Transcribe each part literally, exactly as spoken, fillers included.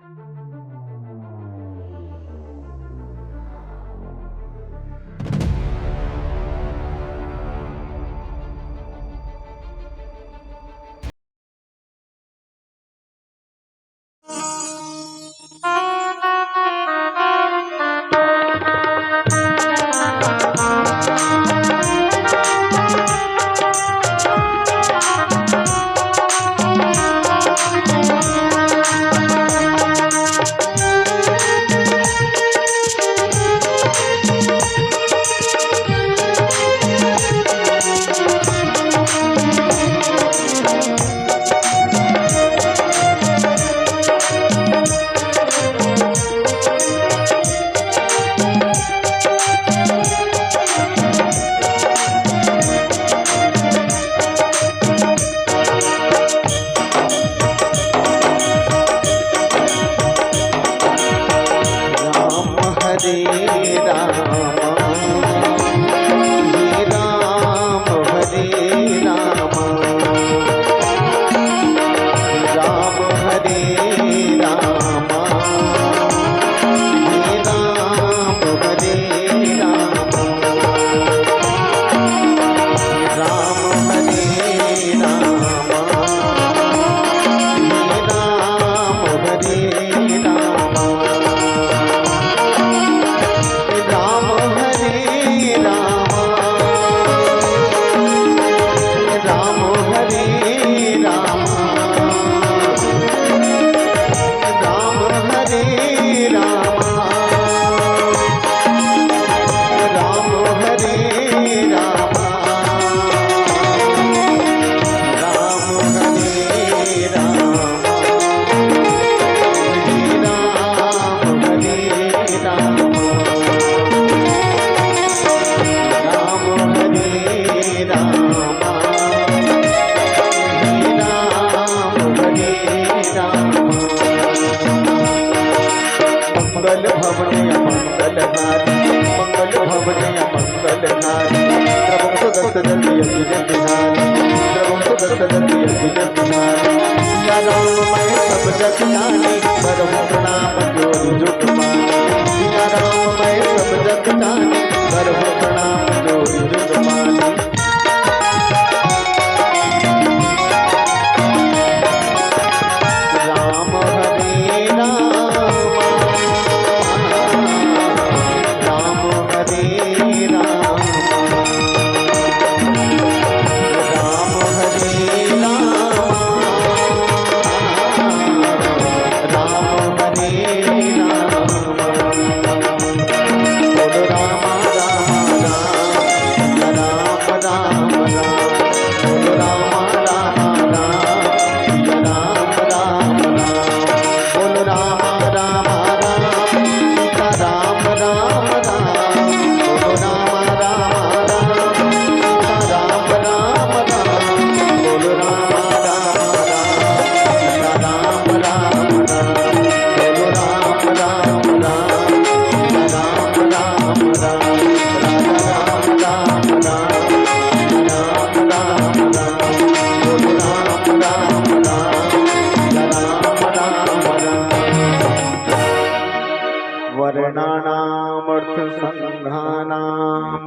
राम हरे राम, हे राम हरे राम, राम हरे राम, हे राम हरे राम, राम हरे राम, हे राम हरे राम। राम हरे राम, राम हरे राम, राम हरे राम, राम हरे राम, राम हरे राम। हरे राम, हरे राम, राम हरे राम, हरे राम, हरे राम। मंगल भवन अमंगल हारी, मंगल भवन अमंगल हारी, प्रभु सुदर्शन जल्दी अति बिहारी, प्रभु सुदर्शन जल्दी अति बिहारी। सिया राम मैं सब जग जानी, करहु प्रणाम जोरि जुग पानी। सिया राम मैं सब जग जानी, करहु प्रणाम जोरि जुग पानी। राम हरे राम, राम हरे राम, राम हरे राम, राम हरे राम। बोलो राम राम राम, राम राम राम। बोलो राम राम राम, राम राम राम। बोलो राम राम राम, सीता राम राम राम। बोलो राम राम राम, सीता राम राम राम। बोलो राम राम राम, सीता राम राम राम। बोलो राम राम राम, सीता राम राम राम। राम राम राम, राम राम राम, राम राम राम। बोलो राम राम राम, सीता राम राम राम। वर्णानामर्थसंघानां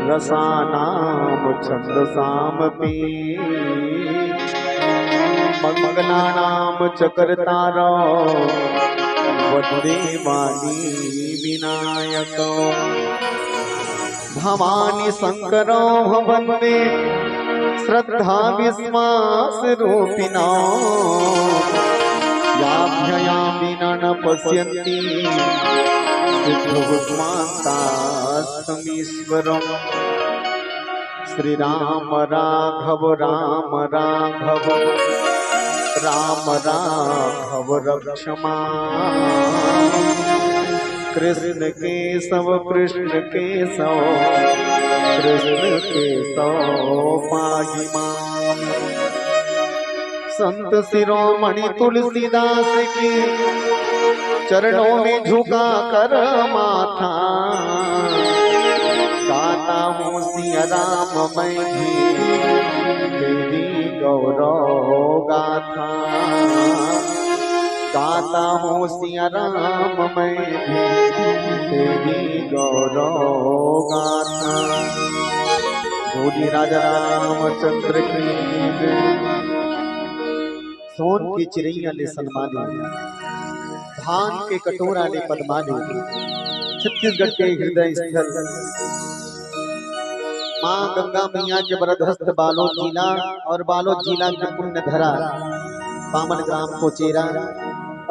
रसानां छन्दसामपि। मङ्गलानां च कर्तारौ वन्दे वाणी विनायकौ। भवानी शंकरौ वन्दे श्रद्धा विश्वास रूपिणौ। याभ्ययां विना न पश्यन्ति सिद्धौ स्वान्तास्तमीश्वरम्। श्री राम राघव, राम राघव, राम राघव रक्ष माम्। कृष्ण केशव, कृष्ण केशव, कृष्ण केशव पाहि माम्। संत शिरोमणि तुलसीदास के चरणों में झुका कर माथा, गाता हूँ सिया राम मैं भी तेरी गौरव गाथा। गाता हूँ सिया राम मैं भी तेरी गौरव गाथा। बोली राजा रामचंद्र की जय। सोन के चिरैया ले सनमाने, धान के कटोरा ले पदमाने, छत्तीसगढ़ के हृदय स्थल माँ गंगा मैया के वरदहस्त बालोद जिला और बालोद जिला के पुण्य धरा पावन ग्राम कोचेरा।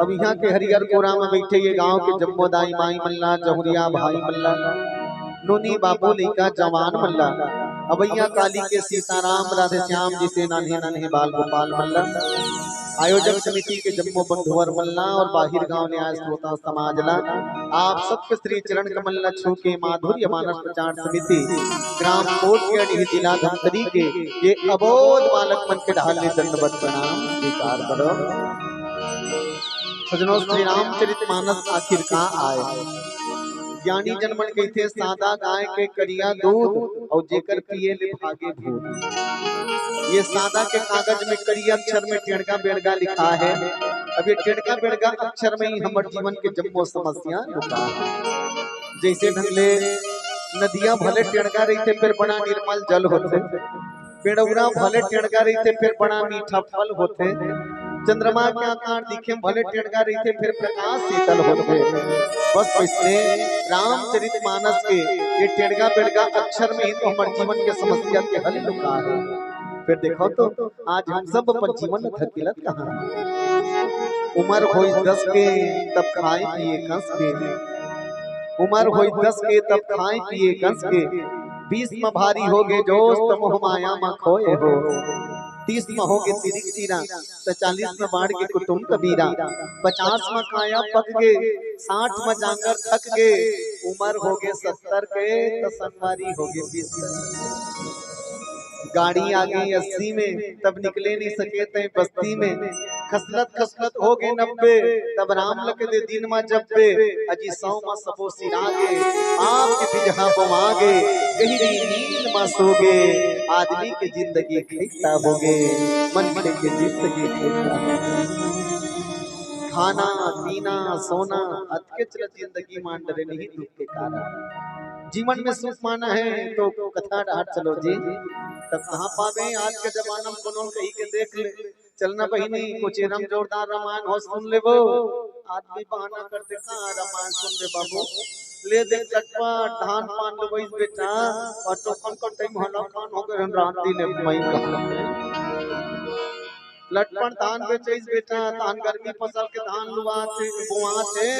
अब इहाँ के हरियर कोरा में बइठे ये गांव के जम्मो दाई माई मन ला, जहुरिया भाई मन ला, नोनी बाबू लइका जवान मन ला, अवइया काली के सीताराम राधेश्याम जइसे नान्हे नान्हे बाल गोपाल मन ला, आयोजक समिति के जम्मो बंधुवर मन ला और बाहिर गांव ले आए श्रोता समाज ला, आप सबके श्री चरण कमल ला छू के माधुर्य मानस प्रचार समिति ग्राम कोटकेड़ी जिला धमतरी के ये अबोध बालक मन के ढाल ले दंडवत प्रणाम स्वीकार करो। सजनो, श्री रामचरित मानस आखिर का आय? ज्ञानी जन मन कहिथे, सादा गाय के करिया दूध और जेकर पिए ले भागे भूत। ये सादा के कागज में करिया अक्षर में टेड़गा बेड़गा लिखा है। अब ये टेड़गा बेड़गा अक्षर में ही हमर जीवन के जम्मो समस्या लुका है। जइसे ढंग ले नदिया भले टेड़गा रहिथे, फेर बड़ा निर्मल जल होथे। पेड़ौरा भले टेड़गा रहिथे, फेर बड़ा मीठा फल होथे। चंद्रमा के आकार दिखे भले टेड़गा रहिथे, फेर प्रकाश शीतल होथे। बस वइसने रामचरित मानस के ये टेड़गा बेड़गा अक्षर में ही तो हमर जीवन के समस्या के हल लुका है। फेर देखो तो, आज हम सब अपन जीवन में धकेलत कहाँ हन? उमर होइस दस के, तब खाए पिए कस के। उमर होइस दस के, तब खाए पिए कस के। बीस म भारी होगे जोश, त मोह माया म खोए हो। तीस म होगे तिरिक तीरा, त चालीस म बाढ़ के कुटुम कबीरा। पचास म काया पक गे, साठ म जांगर थक गे। उमर होगे सत्तर के, त संगवारी होगे बीस। गाड़ी आगे अस्सी में, तब निकले नहीं सके तैं बस्ती में। खसलत खसलत होगे नब्बे, तब राम लके दे दिन मा जब्बे। अजी सौ मा सबो सिरा गे, पाप के बिजहा बोवा गे, गहिरी नींद मा सो गे। आदमी के जिंदगी खैता होगे, मनखे के जिंदगी खैता होगे। खाना पीना सोना, अतकेच ल जिंदगी मा डरे नहीं दुख के कारण। जीवन में सुख पाना है तो कथा डहर चलो जी। त कहाँ पाबे? आज के जमाना में कोनो कही के देख ले, चलना बहिनी, कोचेरा म जोरदार रामायण हो, सुन लेबो। आदमी बहाना करथे, कहाँ रामायण सुनबे बाबू? ले दे चटपट, धान पान लुवइस बेटा, अउ टोकन को टाइम हला खान हो गए हन रात दिन एक मई का। लटपट धान बेचइस बेटा, धान गर्मी फसल के धान लुवाथे, बोवाथे।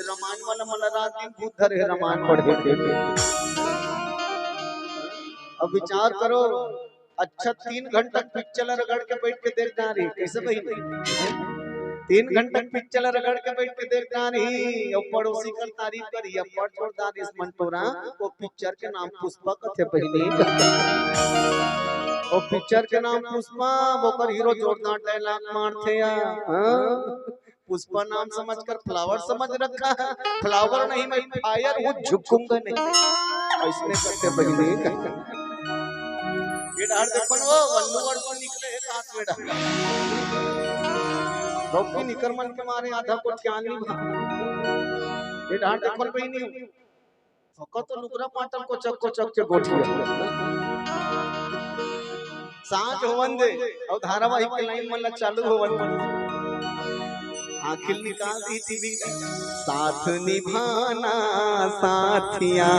रामायण वाला मन ल रात दिन भूत धरे हे रामायण पढ़े के। अब विचार करो, अच्छा तीन घंटा पिक्चर ल रगड़ के बइठ के देख डारे, कइसे बहिनी? तीन घंटा पिक्चर ल रगड़ के बइठ के देख डारे, अउ पड़ोसी कर तारीफ करी, अब्बड़ जोरदार इस मन टोरा, वो पिक्चर के नाम पुष्पा कथे बहिनी। वो पिक्चर के नाम पुष्पा, ओकर हीरो जोरदार डायलॉग मारथे या, हाँ? पुष्पा नाम समझकर फ्लावर समझ रखा है, फ्लावर नहीं मैं फायर हूँ, झुकूंगा नहीं। अइसने करथे बहिनी। ये डहर देखो न वो अल्लू अर्जुन निकले हे साथ में डहर। रॉकी निकर मन के मारे आधा कोठियान नहीं भाग। ये डहर देखो न बहिनी। ओकर तो लुगरा पाटल कोचक कोचक के गोठिया। साँझ होवन दे, अउ धारावाहिक के लाइन मन ला चालू होवन दे। आँखी ल निकाल दी टीवी का। साथ निभाना साथिया,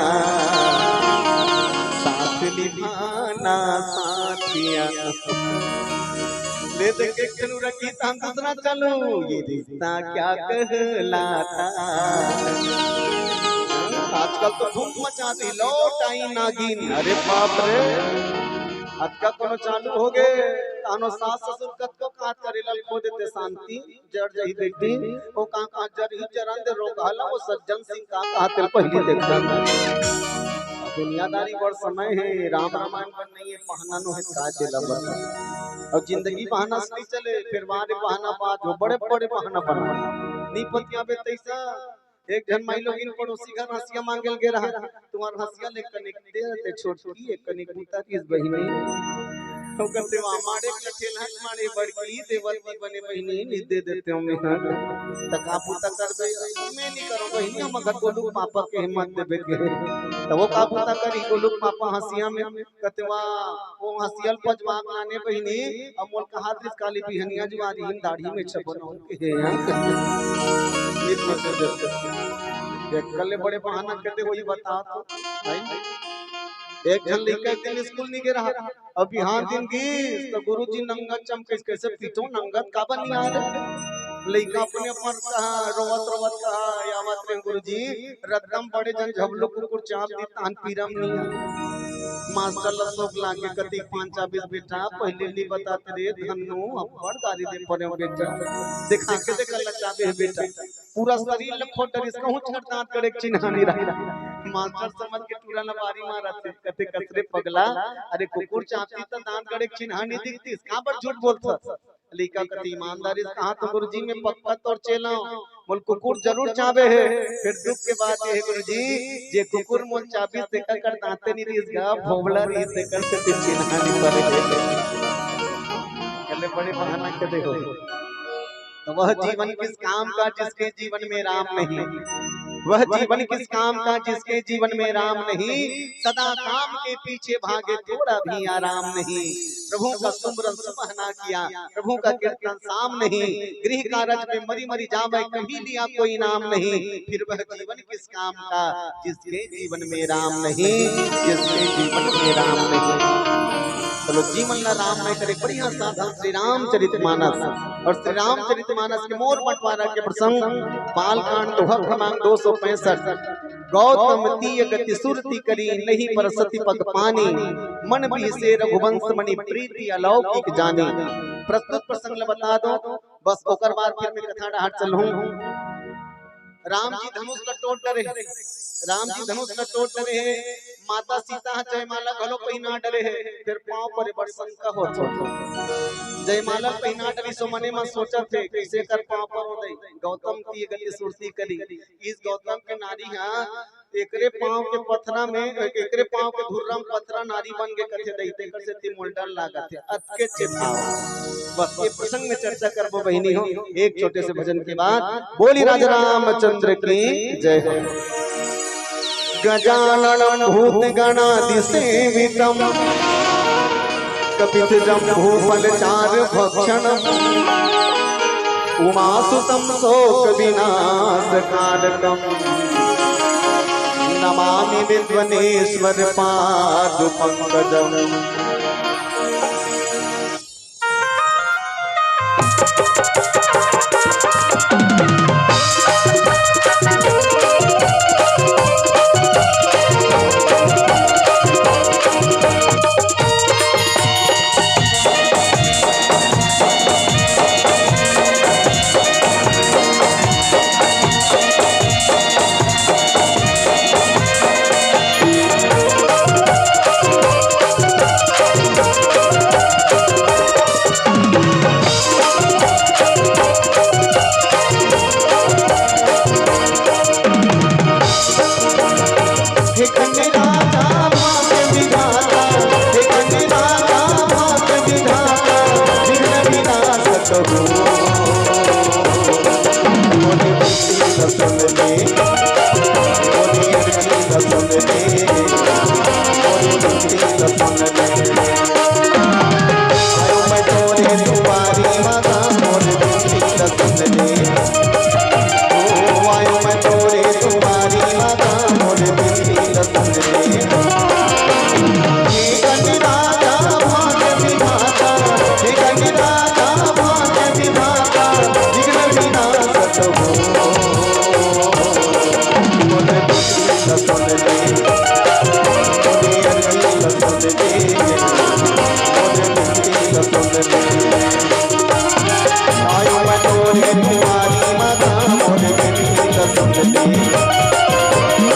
साथ निभाना साथिया। ले दे के खेलू रखी तान दूसरा चालू, ये रिश्ता क्या कहलाता। आजकल तो धूम मचा दी, लौट आई नागिन। अरे बाप रे, अतका कोनो चालू होगे, तानो सास ससुर कतको काज करे ला खो देथे शांति, जर जही बेटी, ओ का का जरही जरन दे रोग हला, वो सज्जन सिंह का कहत हे पहिली देखा। दुनियादारी बड़ समय हे, राम रामायण बर नहीं हे, बहाना नो हे का तेला बता। अउ जिंदगी बहाना से नहीं चले, फेर वारे बहाना बात हो, बड़े बड़े बहाना बना। नी पतियाबे तइसा, एक झन माई लोगिन पड़ोसी घर हंसिया मांगे ल गे रहा, तुम्हार हंसिया ले कनिक दे ते छोटकी, एक कनिक बुता दिस बहिनी। तो कहते, "वाह, माड़े के ठेलहन माड़े बड़की देवती बने बहिनी, निदे देते हो मेहर।" त का बूता करबे? मैं नहीं करो बहिनी, हम घर गोलू पापा के हिम्मत देबे के। त वो का बूता करी गोलू पापा हंसिया में? कहते, "वाह, वो हंसियल पजवाक लाने बहिनी, अब मोल कहा दिस काली बिहनिया जुआरी हिन दाढ़ी में छपन हो के है यार।" नित नित देते। देख, कल ले बड़े बहाना कहते, वही बता तो। भाई, एक झन लइका एक दिन स्कूल नहीं गे रहा, अब बिहान दिन गिस, तो गुरुजी नंगत चमकइस, "कइसे पीटो नंगत, काबर नहीं आ रहे?" लइका अपने अपन कहा, रोवत रोवत कहा, "आवत रहे गुरुजी, रद्दा म बड़े जन झबलू कुकुर चाब दी, तान पीरा म नहीं आ।" मास्टर ल सोक लागे, कति पाँच चाबिस बेटा, पहले नहीं बताते रे धन्नू, अब्बड़ गारी दे परे हो बेटा। देखा के देखा लचाबे है बेटा। पूरा शरीर ल खोट डरिस, कहूँ छर दांत गड़े के चिन्हानी रहा। मास्टर समझ के टूरा ल बारी मारत हे, कहते, "कस रे पगला, अरे कुकुर चाबही त दांत गड़े के चिन्हानी दिखतिस, काबर झूठ बोलथस?" लइका कति ईमानदारी से कहा, "तो गुरुजी मैं पक्का तोर चेला हूँ, मोल कुकुर जरूर चाबे हे।" फिर दुख के बात ये है गुरुजी, जे कुकुर मोल चाबिस तेकर कर दांते नहीं रिहिस गा, भोबला रिहिस तेकर से ते चिन्हानी परे। कहले बड़े बहाना के देखो। तो वह जीवन किस काम का जिसके जीवन में राम नहीं, वह जीवन किस काम का जिसके जीवन में राम नहीं, सदा काम के पीछे भागे थोड़ा भी आराम नहीं। प्रभु का सुमरन सुबह ना किया, प्रभु का कीर्तन शाम नहीं, गृह कारज में मरी मरी जावे कभी लिया कोई नाम नहीं, फिर वह जीवन किस काम का जिसके जीवन में राम नहीं, जिसके जीवन में राम नहीं। चलो जीवन ला राम नहीं करे, बढ़िया साधन श्री रामचरित मानस। और श्री रामचरित मानस के मोर बंटवारा के प्रसंग, बालकांड दोहा क्रमांक दो सौ पैंसठ। गौतम तीय गति सुरति करी, नहीं परसति पग पानी। मन बिहसे रघुवंश मणि प्रीति अलौकिक जानी। प्रस्तुत प्रसंग ला बता दो, बस ओकर बाद फिर मैं कथा डहार चलहूं। राम जी धनुष ला टोट डरे हे, राम जी धनुष ला टोट डरे हे, माता सीता ह जयमाला घलो पहिना डरे हे, फेर पांव परे बर शंका होत हे। जयमाला पहिना डरिस, ओ मने म सोचत हे, "कइसे कर पांव परों दई?" गौतम तीय गति सुरति करी, इस गौतम के नारी ह एकरे पांव के पथरा में, एकरे पांव के धुर्रा म पथरा नारी बन के कथे दई, तेकर सेती मोला डर लागत हे। अतके चेताव। बस ये प्रसंग में चर्चा करबो बहिनी हो, एक छोटे से भजन के बाद। बोली राजा रामचंद्र की जय हो। गजाननं भूतगणादिसेवितं कपित्थजम्बूफलचारुभक्षणं उमासुतं शोकविनाशकारकं नमामि विघ्नेश्वर पादपंकजं। हे कन्या राजा भाग्य विधाता, हे कन्या राजा भाग्य विधाता, विघ्न विनाशक हो। मोरे विनती सुन ले, मोरे विनती सुन ले, मोरे विनती सुन ले। आयो मैं तोरे दुआरी माता, मोरे विनती सुन ले। ओ आयो मैं तोरे दुआरी माता, मोरे विनती सुन ले। हे गणराजा भाग्य विधाता, हे गणराजा भाग्य विधाता, विघ्न विनाशक हो। मोरे विनती सुन ले, मोरे विनती सुन ले, मोरे विनती सुन ले। आयो मैं तोरे दुआरी माता, मोरे विनती सुन ले। ओ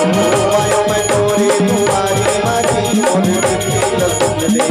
आयो मैं तोरे दुआरी माता, मोरे विनती सुन ले।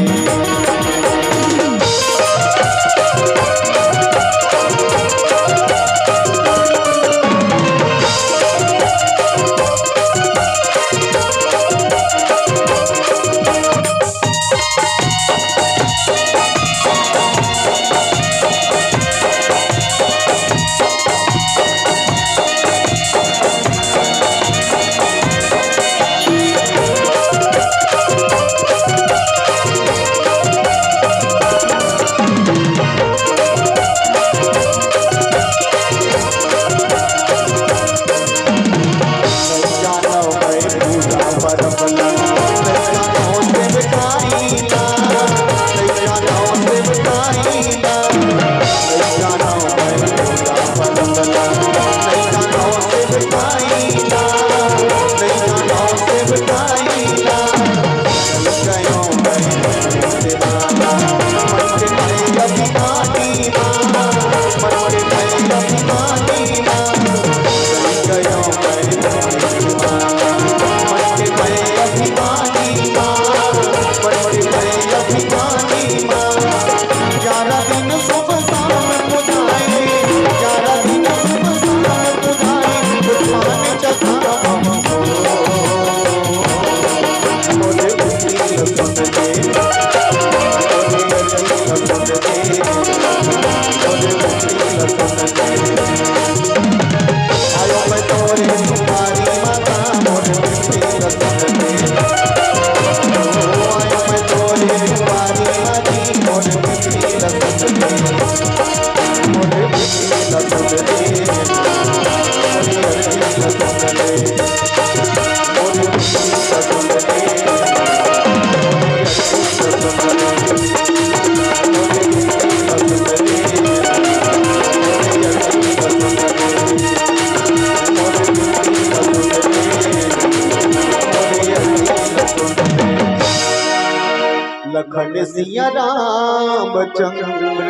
लखन सिया राम चंद्र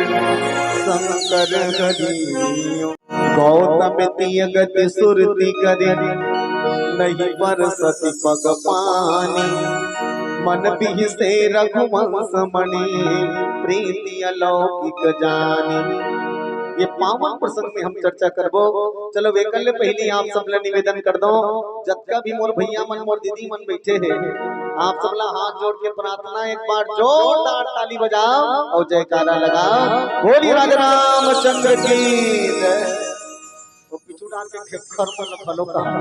शंकर हरि। गौतम तिय गति सुरति करि, नहीं बरसति पग पानी। मन बिहसे रघुवंश मणि, प्रीति अलौकिक जानी। ये पावन प्रसंग में हम चर्चा करबो। चलो, एकर ले पहिली आप सब ला निवेदन कर दो, जतका भी मोर भैया मन, मोर दीदी मन बैठे हे, आप सब ला हाथ जोड़ के प्रार्थना, एक बार जोरदार ताली बजाओ और जयकारा लगाओ। बोलिए राजा रामचंद्र की जय। वो पीछू डाल के खेखर मन घलो कहा।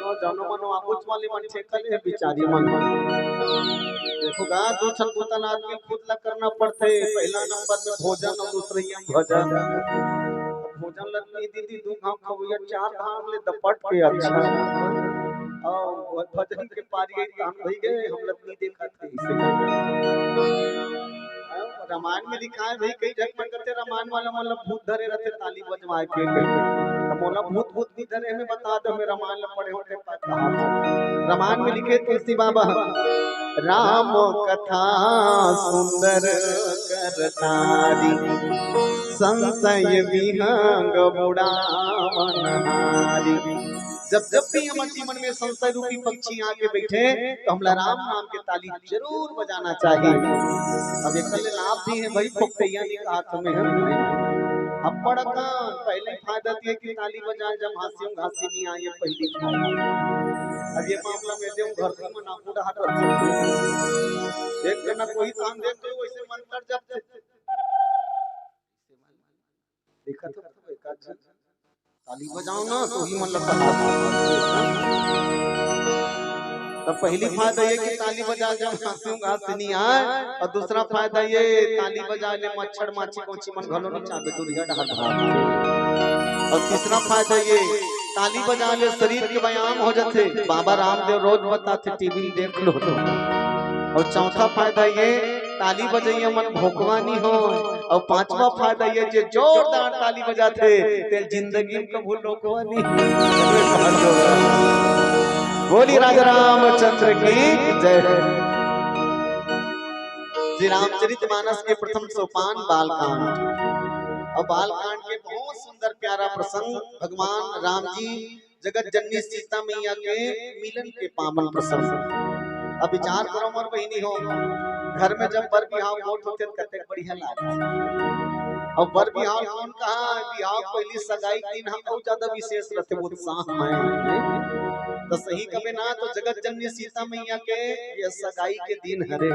ओ जानो मनो आगुच वाले मन ठेका ले बिचारी मन। देखो गा, दू ठन बुता ला आदमी खुद ला करना पड़थे। पहला नंबर में भोजन और दूसरे में भजन। भोजन लतनी दीदी दू घाम खवैया चार घाम ले दपट के अच्छा। और भजन के पारी आई तान भई गए, हम लतनी देखा थे इसे। रामायण में लिखा है भाई, कई झन मन करथे रामायण वाला मन ला भूत धरे रथे ताली बजवाए के। त मोला भूत भूत भी धरे हे, मैं बता दो, मैं रामायण ला पढ़े होते। रामायण में लिखे तुलसी बाबा, राम कथा सुंदर करतारी, संशय विहंग उड़ावन हारी। जब जब भी हमर जीवन में संशय रूपी पक्षी आके बैठे, तो हमला राम नाम के ताली जरूर बजाना चाहिए। अब एकर ले लाभ भी है भाई, फोकटैया नहीं कहा तुम्हें हम। अब्बड़ अकन पहले फायदा दिए कि ताली बजा जब हाँसी घासी नहीं आए, पहली फायदा। अब ये मामला में देव घर में नाकू डहार रखे। एक जना कोई काम देख लो, वैसे मंत्र जप से देखा तो एक आध झन ताली बजाओ ना, तो ही मन लगता है। तब पहली फायदा ये कि ताली बजा जब हाँसी घासी नहीं आए, और दूसरा फायदा ये ताली बजा ले मच्छर माछी कोची मन घलो नहीं चाबे, दूरिया डहार भाग। और तीसरा फायदा ये ताली बजा ले शरीर के व्यायाम हो जाथे। बाबा रामदेव रोज बताथे, टीवी में देख लो तो। और चौथा फायदा ये ताली बजैया मन भोकवा नहीं हो। और पांचवा फायदा ये जे जोरदार ताली बजाथे, ते जिंदगी में कभू लोकवा नहीं। बोली राजा रामचंद्र की जय। श्री रामचरित मानस के प्रथम सोपान बालकांड। और बालकांड के बहुत सुंदर प्यारा प्रसंग, भगवान राम जी जगत जननी सीता मैया के मिलन के पावन प्रसंग। अब विचार करो मोर बहिनी हो, घर में जब बर बिहाव गोठ होथे त कतेक बढ़िया लागथे। और बर बिहाव कौन कहा, बिहाव पहली सगाई के दिन हम बहुत ज्यादा विशेष रहते, वो उत्साह में। तो सही कबे ना तो जगत जननी सीता मैया के ये सगाई के दिन हरे।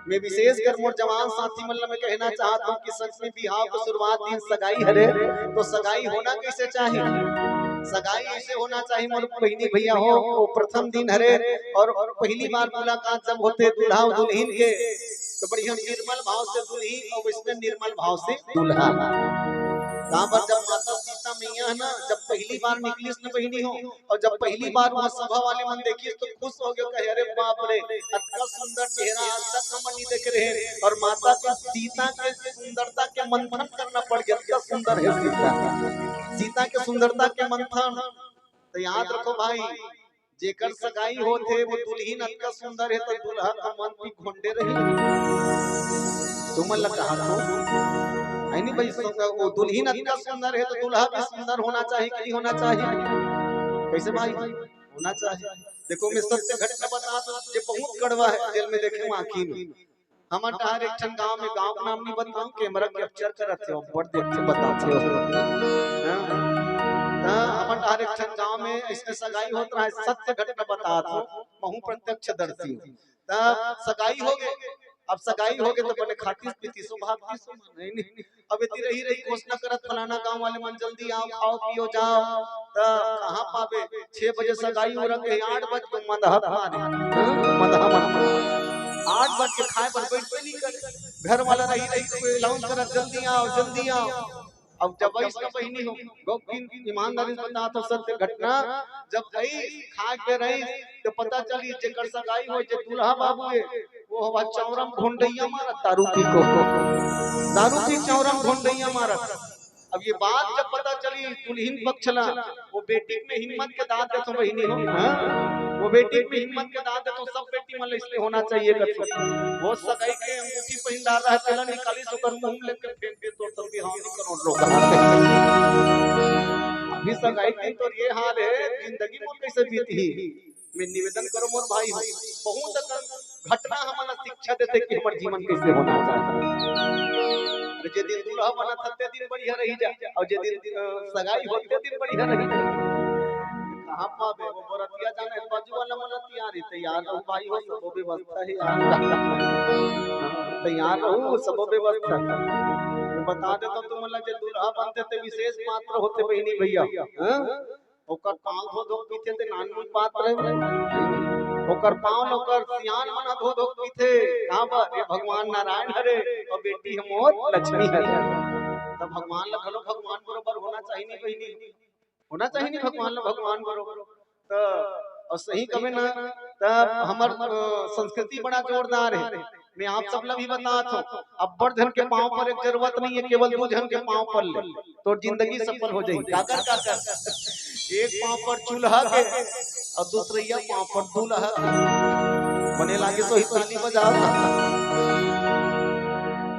मैं विशेष कर मोर जवान साथी मन ला मैं कहना चाहत हूँ कि सच में बिहाव के शुरुआत दिन सगाई हरे, तो सगाई होना कैसे चाहिए? सगाई ऐसे होना चाहिए मोर बहिनी भैया हो, वो प्रथम दिन हरे और पहली बार मुलाकात जब होथे दूल्हा और दुल्हिन के, तो बढ़िया निर्मल भाव से दुल्ही और वैसने निर्मल भाव से दूल्हा। काबर जब माता सीता मैया है ना, जब पहली बार निकलिस न बहिनी हो, और जब पहली बार वहाँ सभा वाले मन देखिस तो खुश हो गए, कहे, "अरे बाप रे, अतका सुंदर चेहरा आज तक हमन नहीं देखे रहे।" और माता के सीता के सुंदरता के मंथन करना पड़ गया, अतका सुंदर है सीता। सीता के सुंदरता के मंथन। तो याद रखो भाई, जेकर सगाई होथे वो दुल्हिन अतका सुंदर है तो दूल्हा का मन भी घोंडे रही। तुमन ला कहा तो, है नहीं भाई, वो दुल्हिन अतका सुंदर है तो दूल्हा भी सुंदर होना चाहिए कि नहीं होना चाहिए? कैसे भाई? होना चाहिए। देखो, मैं सत्य घटना बता दूं, जे बहुत कड़वा है, जेल में देखे हूं आँखी में। हमर डहर एक ठन गांव में, गांव के नाम नहीं बताऊं, कैमरा कैप्चर करत हे, बड़ देख के बतात हे। हाँ? त हमर डहर एक ठन गांव में इसने सगाई होत रहा है, सत्य घटना बतात हो, महू प्रत्यक्षदर्शी हूँ। त सगाई हो गए, अब सगाई होगे त बने खातिस पीतिस, भागतिस, नहीं, नहीं। अब एती रही रही घोषणा करत, फलाना गांव वाले मन जल्दी आओ, खाओ पियो जाओ। त कहाँ पाबे? छह बजे सगाई हो रखे, आठ बज के मंदहा मारे, हाँ? मंदहा मारे। आठ बज के खाए बर बैठबे नहीं करे। घर वाला रही रही के अनाउंस करत, जल्दी आओ, जल्दी आओ। अब जब अइस न बहिनी हो, गौकिन ईमानदारी से बतात हों सत्य घटना, जब अइस खाए के रहिस, त पता चली जेकर सगाई होय, जे दूल्हा बाबू हे, वो हवा चौरम घोंडइया मारत दारू पी को, दारू पी चौरम घोंडइया मारत। अब ये बात जब पता चली दुल्हिन पक्ष ला, वो बेटी में हिम्मत के दाद देथों बहिनी हो, हाँ? वो बेटी में हिम्मत के दाद देथों, सब बेटी मन ला इसने होना चाहिए करथों। वो सगाई के अंगूठी पहिन डार रहा, तेला निकालिस, ओकर मुंह में लेके फेंक दे, तो सब बिहाव नहीं करो लोग। अभी सगाई के तो ये हाल हे, जिंदगी मोर कैसे बीतही? मैं निवेदन करों मोर भाई हो, बहुत अकन घटना हमन ला शिक्षा देथे कि हमर जीवन कैसे होना चाहिए। अरे जे दिन दूल्हा बनत हे, ते दिन बढ़िया रही जा, अउ जे दिन, अ, सगाई होथे, ते दिन बढ़िया रही जा। कहाँ पाबे, वो बरतिया जाना हे, बाजू वाला मन ला तियारी, तैयार रहू भाई हो, सबो व्यवस्था हे यार। तैयार रहू, सबो व्यवस्था। मैं बता देथों तुमन ला, जे दूल्हा बनथे, ते विशेष पात्र होथे बहिनी भैया, हाँ? ओकर पाँव धो धो के पीथे, ते नानमुन पात्र हे। ओकर पाँव ल ओकर सियान मन ह धो धो के पीथे। कहाँ बर? ये भगवान नारायण हरे अउ बेटी ह मोर लक्ष्मी हरे। त भगवान ल घलो भगवान बरोबर होना चाहिए नहीं बहिनी? होना चाहिए नहीं भगवान ल भगवान बरोबर? त अउ सही कबे ना, त हमर, अ, संस्कृति बड़ा जोरदार हे। मैं आप सब ला भी बतात हों, अब्बड़ झन के पाँव पर एक जरूरत नहीं हे, केवल दू झन के पाँव पर ले, तोर जिंदगी सफल हो जाही। काकर, काकर? एक पाँव पर चूल्हा के अउ दूसरइया पाँव पर दूल्हा के। बने लागे सोही ताली बजाओ।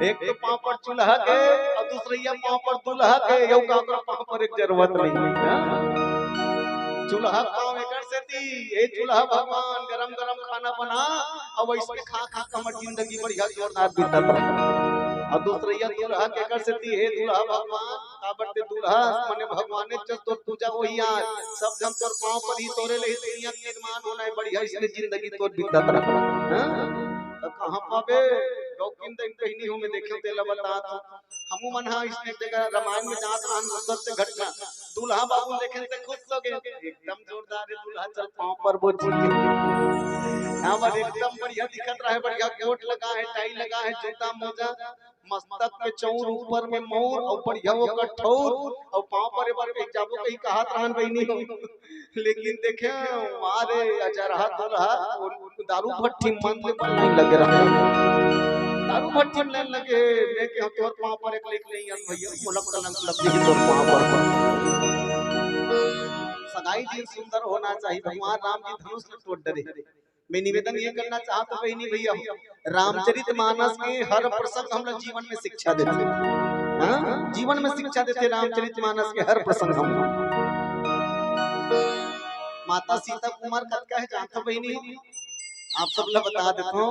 एक तो पाँव पर चूल्हा के अउ दूसरइया पाँव पर दूल्हा के, यउ काकर पाँव पर एक जरूरत नहीं हे। चूल्हा पाँव एकर सेती, हे चूल्हा भगवान, गरम गरम खाना बना, अउ वइसने खा खा के हमर जिंदगी बढ़िया जोरदार बीतत रहे। अउ दूसरइया दूल्हा के एकर सेती, हे दूल्हा भगवान, काबर ते दूल्हा मने भगवाने जस तोर पूजा होही आज, सब झन तोर पाँव परही, तोरे ले ही दुनिया के निर्माण होना हे, बढ़िया इसने जिंदगी तोर बीतत रहे। हाँ? त कहाँ पाबे? गौकिन दई बहिनी हो, मैं देखेंव तेला बतात हों। हमू मन ह इसने जगह रामायण में जात रहन, वो सत्य घटना। दूल्हा बाबू देखेन ते खुश हो गे, एकदम जोरदार हे दूल्हा, चल पाँव परबो जी के। हाँ, बस एकदम बढ़िया दिखत रहे, बढ़िया कोट लगा हे, टाई लगा हे, जूता मोजा, मस्तक में चौर, ऊपर में मौर अउ बढ़िया ओकर ठौर अउ पाँव परे बर कहीं जाबो कहीं कहत रहन बहिनी हो। लेकिन देखे, वाह रे, अजरहा दूल्हा, वो दारू भट्टी मन ले बन नहीं लगे रहा। दारू भट्टी में नहीं लगे, मैं के तोर पाँव पर एक लेख नहीं है भैया, मोला कलंक लग गई तोर पाँव पर। सगाई दिन सुंदर होना चाहिए। भगवान राम जी धनुष ल तोड़ डरे। मैं निवेदन ये करना चाहत हों बहिनी भैया, रामचरित मानस के हर प्रसंग हमला जीवन में शिक्षा देथे। हाँ, जीवन में शिक्षा देथे रामचरित मानस के हर प्रसंग हमला। माता सीता के उमर कतका हे जानथव बहिनी? आप सब ला बता देथों,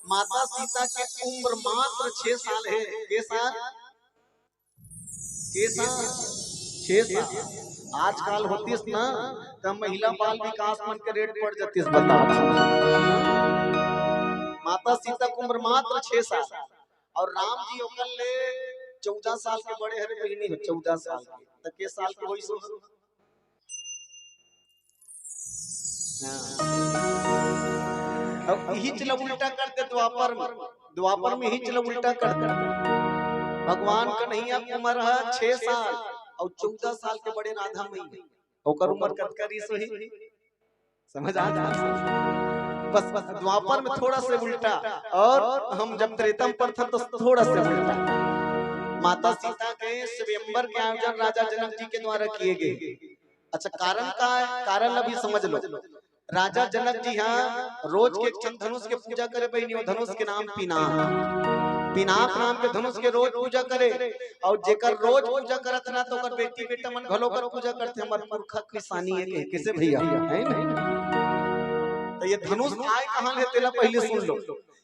माता सीता के उम्र मात्र छह साल हे। के साल? के साल? छह साल। आजकल होतिस ना, त महिला बाल विकास मन के रेट पड़ जातिस, बता। माता सीता के उम्र मात्र छह साल, अउ राम जी ओकर ले चौदह साल के बड़े हरे बहिनी हो, चौदह साल के। त के साल के होइस? हाँ। अब इहीच ल उल्टा कर दे द्वापर में, द्वापर में इहीच ल उल्टा कर दे। भगवान कन्हैया के उमर ह छह साल अउ चौदह साल के बड़े राधा मैया, ओकर उमर कतका रिहिस होही? समझ आ जा। बस, बस द्वापर में थोड़ा से उल्टा, अउ हम जब त्रेता में पढ़थन तो थोड़ा से उल्टा। माता सीता के स्वयंवर के आयोजन राजा जनक जी के द्वारा किए गए। अच्छा, कारण का हे? कारण अभी समझ लो। राजा जनक जी ह रोज के एक ठन धनुष के पूजा करे बहिनी, वो धनुष के नाम पिनाक। पिनाक नाम के धनुष के रोज पूजा करे, अउ जेकर रोज पूजा करत ना, तो ओकर बेटी बेटा मन घलो ओकर पूजा करथे, हमर पुरखा किसानी हे कहे, कइसे भैया, हे ना? त ये धनुष आय कहाँ ले, तेला पहले सुन लो।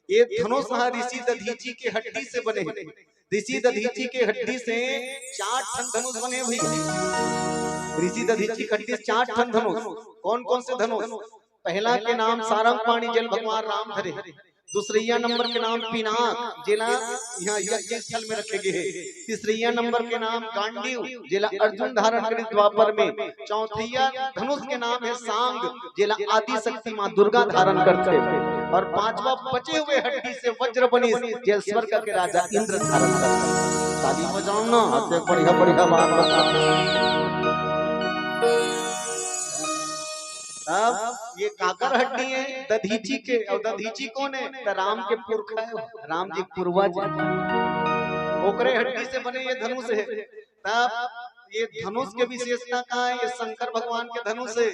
ये धनुष ह ऋषि दधीचि के हड्डी से बने हे। ऋषि दधीचि के हड्डी से चार ठन धनुष बने भैया। ऋषि दधीचि के हड्डी से चार ठन धनुष। कौन कौन से धनुष? पहला के नाम सारंग पाणी, जेल भगवान राम धरे। दूसरैया नंबर के नाम पिनाक, जेला यहाँ यज्ञ स्थल में रखे गए हे। तीसरैया नंबर के नाम गांडीव, जेला अर्जुन धारण करे द्वापर में। चौथैया धनुष के नाम हे सांग, जेला आदि शक्ति माँ दुर्गा धारण करथे। और पांचवा बचे हुए हड्डी से वज्र बनिस, जेला स्वर्ग के राजा इंद्र धारण करथे। ताली बजाओ ना, अतेक बढ़िया बढ़िया बात बता। अब ये काकर हड्डी हे? दधीची के। और दधीची कोन हे? त राम के पुरखा हे, राम जी के पूर्वज हे। ओकरे हड्डी से बने ये धनुष हे। तब ये धनुष के विशेषता का हे? ये शंकर भगवान के धनुष हे।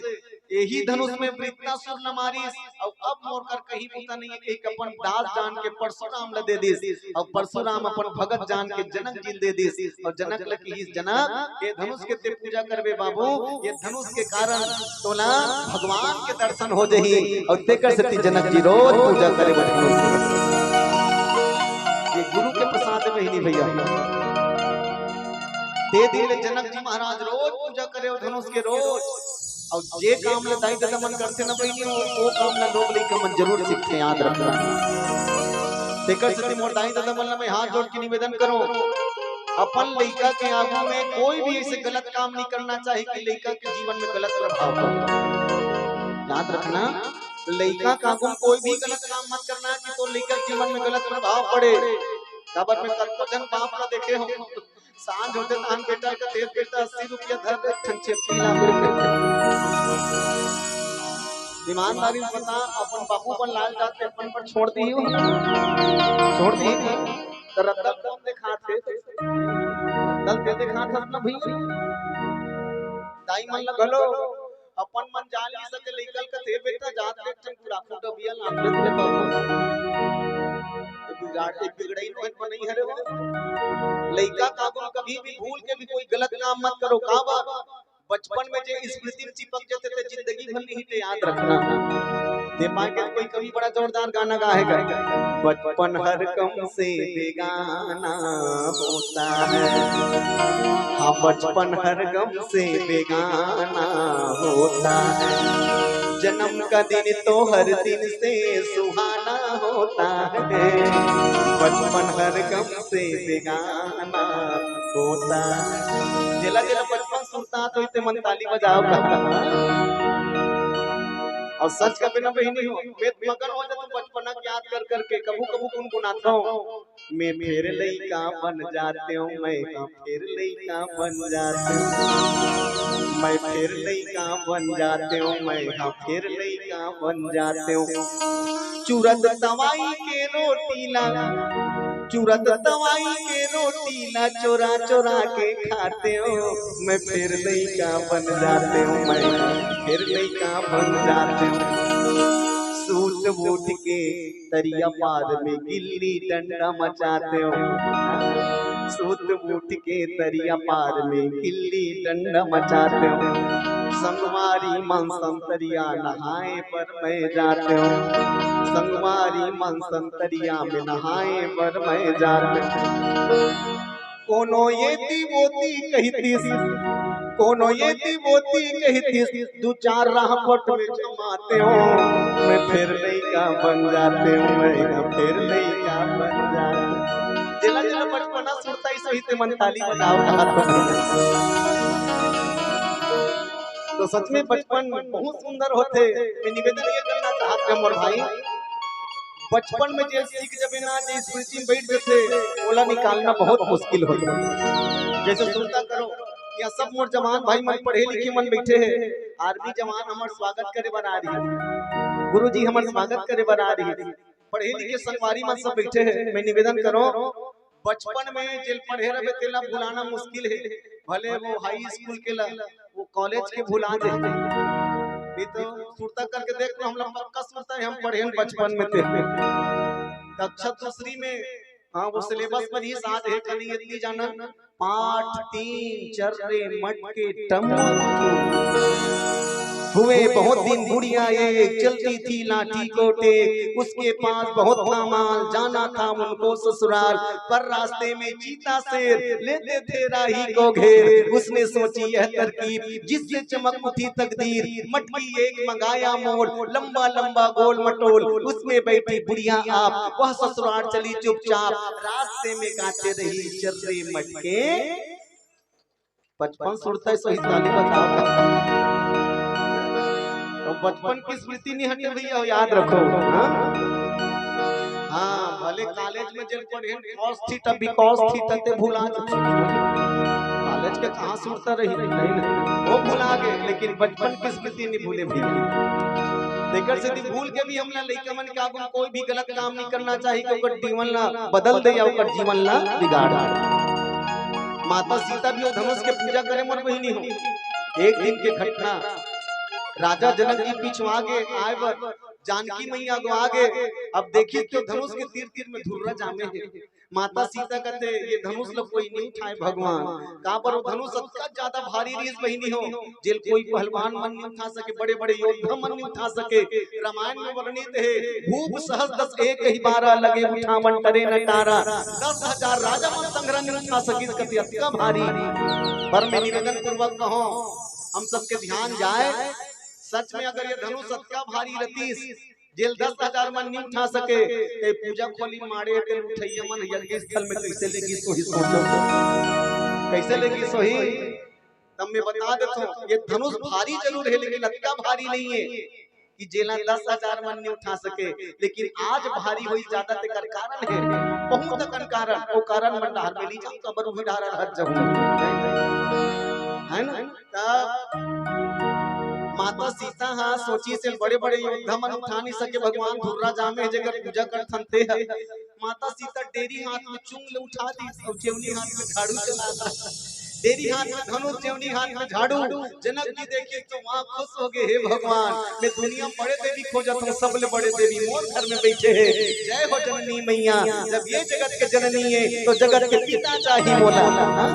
यही धनुष में वृत्तासुर ल मारिस, और अब मोर कर कहीं बुता नहीं हे, कहिके अपन दास जान के परशुराम ल दे दिस, और परशुराम अपन भगत जान के जनक जी ल दे दिस, और जनक ल किहिस, "जनक, ये धनुष के ते पूजा करबे बाबू, ये धनुष के कारण तोला भगवान के दर्शन हो जही।" और तेकर सेती जनक जी रोज पूजा करे बर धनुष के। ये गुरु के प्रसाद हे बहिनी भैया। ते दिन ले जनक जी महाराज रोज पूजा करे वो धनुष के, रोज। और जे काम ल दाई ददा मन करथे ना बहिनी, वो, वो काम ल लोग लइका मन जरूर सीखथे, याद रखना। तेकर सेती मोर दाई ददा मन ल मैं हाथ जोड़ के निवेदन करूं, अपन लइका के आगू में कोई भी ऐसे गलत काम नहीं करना चाहिए कि लइका के जीवन में गलत प्रभाव पड़े। याद रखना, लइका के आगू में कोई भी गलत काम मत करना कि तोर लइका के जीवन में गलत प्रभाव पड़े। काबर मैं कतको झन बाप ल देखे हों, सांझ होथे तहन बेटा के कथे, "बेटा अस्सी रुपया धर दे, एक ठन चेपटी ला।" ईमानदारी से बता, अपन बाबू बन लाल जात के अपन पर छोड़ दिही हो? छोड़ दिही हो? त रद्दा कौन देखात हे? गलती देखात हस ना भैया। दाई मन ल घलो अपन मन जान नहीं सके, लइका ल कथे, "बेटा जात ले एक ठन गुड़ाखू डबिया लान दे रे बाबू।" ये बिगाड़, ये बिगड़ई नोहन बनई हरे वो। लइका के आगू कभी भी भूल के भी कोई गलत काम मत करो। काबर? बचपन में जे स्मृति में चिपक जाथे ते जिंदगी भर नहीं, ते याद रखना। ते पाके कोई कवि बड़ा जोरदार गाना गाए हे, "बचपन हर गम से बेगाना होता है।" हाँ, बचपन हर गम से बेगाना होता है। जन्म का दिन तो हर दिन से सुहाना होता है। बचपन हर गम से बेगाना होता है। जेला जेला बचपन सुरता तो इते मन ताली बजाओ का। और सच का बिना बहिनी हो, मैं मगन हो जाता बचपना के याद कर करके, कभू कभू गुनगुनाता हूँ। मैं फिर लइका बन जाते हूँ, मैं हाँ फिर लइका बन जाते हूँ, मैं फिर लइका बन जाते हूँ, मैं हाँ फिर लइका बन जाते हूँ। चुरत तवाई के रोटी ला, चुरत तवाई के रोटी ला चोरा चोरा के खाते हूँ, मैं फिर लइका बन जाते हूँ, मैं हाँ फिर लइका बन जाते हूँ। सूत बूट के तरिया पार में गिल्ली डंडा मचाते हूँ। सूत बूट के तरिया पार में गिल्ली डंडा मचाते हूँ। संगवारी मन संग तरिया नहाए बर मैं जाते हूँ। संगवारी मन संग तरिया में नहाए बर मैं जाते हूँ। कोनो एती ओती कहितिस, कोनो एती ओती कहितिस, दू चार राहपट में जमाते हूँ, मैं फिर लइका बन जाते हूँ, मैं फिर लइका बन जाते हूँ। जेला जेला बचपना सुरता ही सही ते मन ताली बजाओ, हाथ बजाओ। तो सच में बचपन बहुत सुंदर होथे। मैं निवेदन ये करना चाहत हूँ मोर भाई, बचपन में जे सीख जबे ना, जे स्मृति में बैठ जथे, ओला निकालना बहुत मुश्किल होथे। जैसे सुरता करो, यहाँ सब मोर जवान भाई मन, पढ़े लिखे मन बैठे हे, आर्मी जवान हमर स्वागत करे बर आ रही, गुरुजी हमर स्वागत करे बर आ रही, पढ़े लिखे संगवारी मन सब बैठे हे। मैं निवेदन करो, बचपन में जेल पढ़े रहे तेला भुलाना मुश्किल हे, भले वो हाई स्कूल के ला, वो कॉलेज के भुला दे। नहीं तो सुरता करके देख लो, हम लोग पक्का सुरता है, हम पढ़े हैं बचपन में ते। कक्षा दूसरी में, हाँ, वो सिलेबस पर ही साथ है, कहीं इतनी जाना, पाठ तीन, चर्रे मटके टम। हुए बहुत दिन बुढ़िया एक चलती थी लाठी को टेक, उसके पास बहुत था माल, जाना था उनको ससुराल, पर रास्ते में चीता शेर लेते थे राही को घेर। उसने सोची यह तरकीब जिससे चमक उठी तकदीर, मटकी एक मंगाया मोल, लंबा लंबा गोल मटोल, उसमें बैठी बुढ़िया आप, वह ससुराल चली चुपचाप, रास्ते में गाते रही चर्रे मटके। बचपन सुरता है, सही ताली बताओ। तो बचपन की स्मृति नहीं हटे भैया, याद रखो। हाँ, हाँ, भले कॉलेज में जेल पढ़े cos theta, because theta ते भुला जाओ। कॉलेज के कहाँ सुरता रही, नहीं, नहीं, वो भुला गए, लेकिन बचपन की स्मृति नहीं भूले भैया। तेकर सेती भूल के भी हमला लइका मन के आगू कोई भी गलत काम नहीं करना चाहिए कि ओकर जीवन ला बदल दे या ओकर जीवन ला बिगाड़ दे। माता सीता भी वो धनुष के पूजा करे मोर बहिनी हो। एक दिन के घटना, राजा जनक जी पिछुआ गे आए बर, जानकी मैया अगवा गे। अब देखी तो धनुष के तीर तीर में धुर्रा जामे हे। माता सीता कहते, ये धनुष ला कोई नहीं उठाए भगवान। काबर वो धनुष अतका ज्यादा भारी रिहिस बहिनी हो, जेल कोई पहलवान मन नहीं उठा सके, बड़े बड़े योद्धा मन नहीं उठा सके। रामायण में वर्णित है, भूप सहस दस एक ही बारह, लगे उठावन टरे न टारा। दस हजार राजा मन संघरा नहीं उठा सकिस, कति अतका भारी। पर मैं निवेदन पूर्वक कहूँ, हम सबके ध्यान जाए, सच में अगर ये धनुष अतका भारी रहतीस, जेल दस हजार मन नहीं उठा सके, ते पूजा खोली माड़े, ते उठैया मन यज्ञ स्थल में कैसे लेगी सोही सोचो। कैसे लेगी सोही? तब मैं बता देता हूँ, ये धनुष भारी जरूर है, लेकिन अतका भारी नहीं है कि जेला दस हजार मन नहीं उठा सके। लेकिन आज भारी होई ज्यादा, तेकर कारण है, बहुत अकन कारण। वो कारण मन डहर में नहीं जाऊँ, काबर उही डहर हट जाऊँ, है ना? तब माता सीता हा सोचिस, बड़े बड़े योद्धा मन उठा नहीं सके, भगवान धुर्रा जामे जेकर पूजा करथन ते ह। माता सीता डेरी हाथ में चुंग ले उठा दिस अउ जेवनी हाथ में झाड़ू चला दिस। डेरी हाथ में धनुष, जेवनी हाथ में झाड़ू। जनक जी देखिस तो वहाँ खुश हो गए, हे भगवान, मैं दुनिया में बड़े देवी खोजत हूँ, सबले बड़े देवी मोर घर में बैठे हे। जय हो जननी मैया, जब ये जगत के जननी है तो जगत के पिता चाही मोला। हाँ?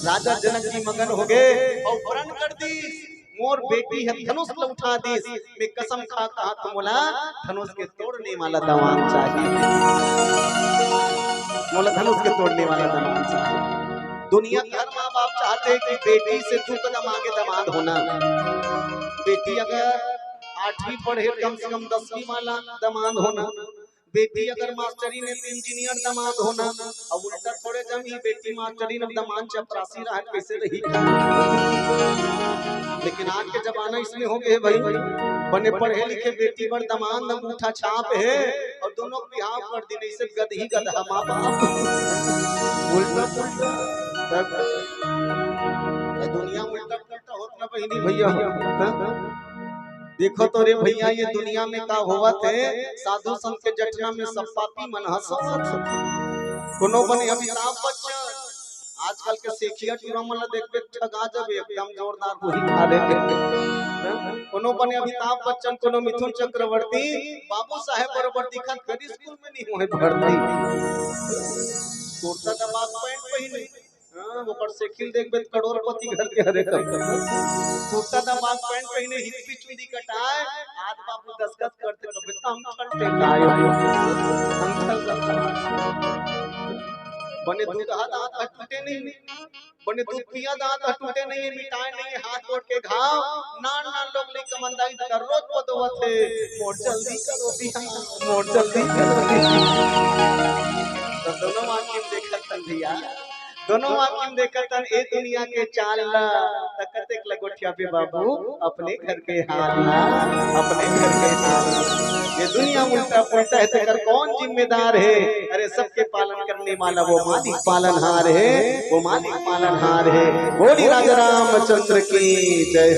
राजा जनक जी मगन हो गए अउ प्रण कर दिस, मोर बेटी ह धनुष ल उठा दिस, मैं कसम खा कहा तो मोला धनुष के तोड़ने वाला दवान चाहिए, मोला धनुष के तोड़ने वाला दवान चाहिए। दुनिया के हर माँ बाप चाहते हैं कि बेटी से दू कदम आगे दामाद होना। बेटी अगर आठवीं पढ़े, कम से कम दसवीं वाला दामाद होना। बेटी अगर मास्टरी ने तो इंजीनियर दामाद होना। अब उल्टा थोड़े जमी, बेटी मास्टरी ने दामाद चपरासी रहा, कैसे रही? लेकिन आज के जमाना इसमें हो गए भाई, बने पढ़े लिखे बेटी बर दामाद अंगूठा छाप है अउ दोनों बिहाव कर दिन, ऐसे गदही गदहा माँ बाप। उल्टा पुल्टा। ये दुनिया उल्टा पुल्टा होत ना बहिनी भैया हो। देखो तो रे भैया, ये दुनिया में का होवत है, साधु संत के जठना में सब पापी मन ह सोवत हे। कोनो बने अमिताभ बच्चन, आजकल के सेखिया टूरा मन ला देखबे, ठगा जबे, एकदम जोरदार गोली खा लेबे। कोनो बने अमिताभ बच्चन, कोनो मिथुन चक्रवर्ती, बाबू साहेब बरोबर दिखत, कभी स्कूल में नहीं होए भर्ती। कुर्ता दबा पैंट पहने, हाँ, ओकर सेखिल देखबे त करोड़पति घर के हरे कब। कुर्ता दबा पैंट पहने, हिप्पी चुंदी कटाए, आज बाबू दसखत करते कबे तम ठंडे काय हो। हम चल सकते हैं। बने दूध हाथ हाथ टूटे नहीं, बने दूध पिया दांत ह टूटे नहीं, मिटाए नहीं हाथ गोड़ के घाव। नान नान लोग लइका मन दाई दररोज बतोवत हे, मोर जल्दी करो बिहाव, मोर जल्दी करो बिहाव। तो दोनों आँखी में देखत हन भैया, दोनों आँखी में देखत हन ए दुनिया के चाल ला, त कतेक लगोठिया बे बाबू, अपने घर के हाल ला, अपने घर के हाल ला। ये दुनिया उल्टा पुल्टा है, तेकर कौन जिम्मेदार है? अरे, सबके पालन करने वाला वो मालिक पालनहार है, वो मालिक पालनहार है। बोली राजा रामचंद्र की जय।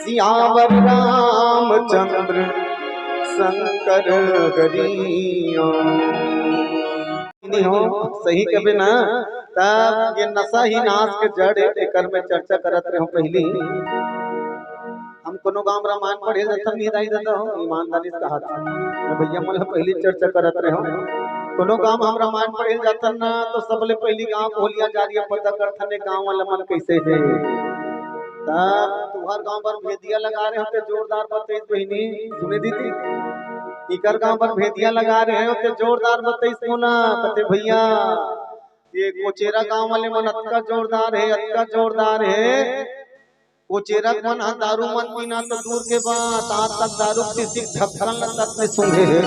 सियावर रामचंद्र शंकर हरिओ। नहीं हो, सही कबे ना, तब ये नशा ही नाश के जड़ है, एकर में चर्चा करत रहे हो पहली। हम कोनो गांव रामायण पढ़े जाथन, नहीं दाई दादा हो, ईमानदारी से कहा था। मैं भैया मन ला पहली चर्चा करत रहे हो। कोनो गांव हम रामायण पढ़े जाथन ना, तो सबले पहली गांव के होलिया जारी है, पता करथन ये गांव वाला मन कैसे है। तब तुहर गांव बर भेदिया लगा रहे हो ते जोरदार बतईस बहिनी, सुने दीदी। इकर गांव बर भेदिया लगा रहे हो ते जोरदार बतईस मोला, कते भैया। ये कोचेरा गांव वाले मन अतका जोरदार है, अतका जोरदार है। कोचेरा मन ह दारू मन पीना तो दूर के बात, आज तक दारू किसी ढक्कन ल तक नहीं सूंघे है।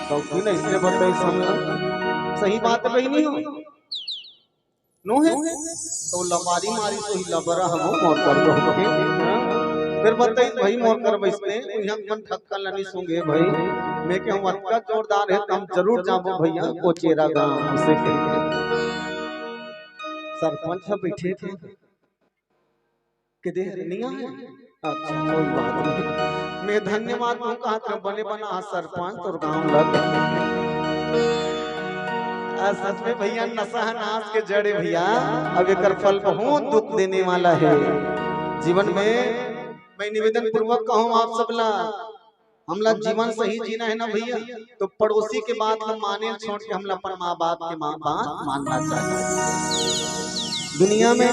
तो क्यों नहीं इसने बतईस हमला? सही बात है बहिनी हो। नो है? तो लबारी मारी तो ही लबरा हमो मोर कर को के। फिर बतईस भाई मोर कर बइसने, उहाँ मन ढक्कन ल नहीं सूंघे भाई। मैं के हम अतका जोरदार है, त हम जरूर जाबो भैया, कोचेरा गांव से के। सरपंच ह बैठे थे। के दे नहीं आए? अच्छा, कोई बात नहीं। मैं धन्यवाद कहूँ, कहा था बने बना सरपंच और गांव लग। सच में भैया, नशा ह नाश के जड़ हे भैया। अब एकर फल बहुत दुख देने वाला हे जीवन में। मैं निवेदन पूर्वक कहूँ आप सब ला, हमला जीवन सही जीना हे ना भैया, तो पड़ोसी के बात ला माने छोड़ के हमला अपन माँ बाप के माँ बात मानना चाहिए। दुनिया में